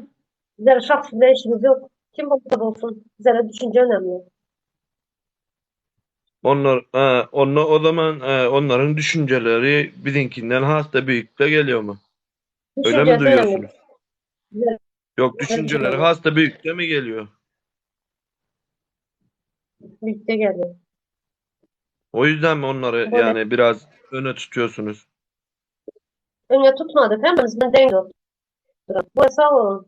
Bizlere şahsy bilen işimiz ýok. Kim bolsa bolsun, bizlere düşünje önemli. Onlar onda o zaman onlaryň düşünjeleri biziňkinden has-da beýikde gelýärmi? Öyle mi duýuyorsunuz? Yok düşünceleri has-da beýikde mi geliyor? Büyükte geliyor. O yüzden mi onları Böyle. yani biraz öne tutuyorsunuz? Öne tutmadık. Hemmemiz ben deň oturan. Sag bolun.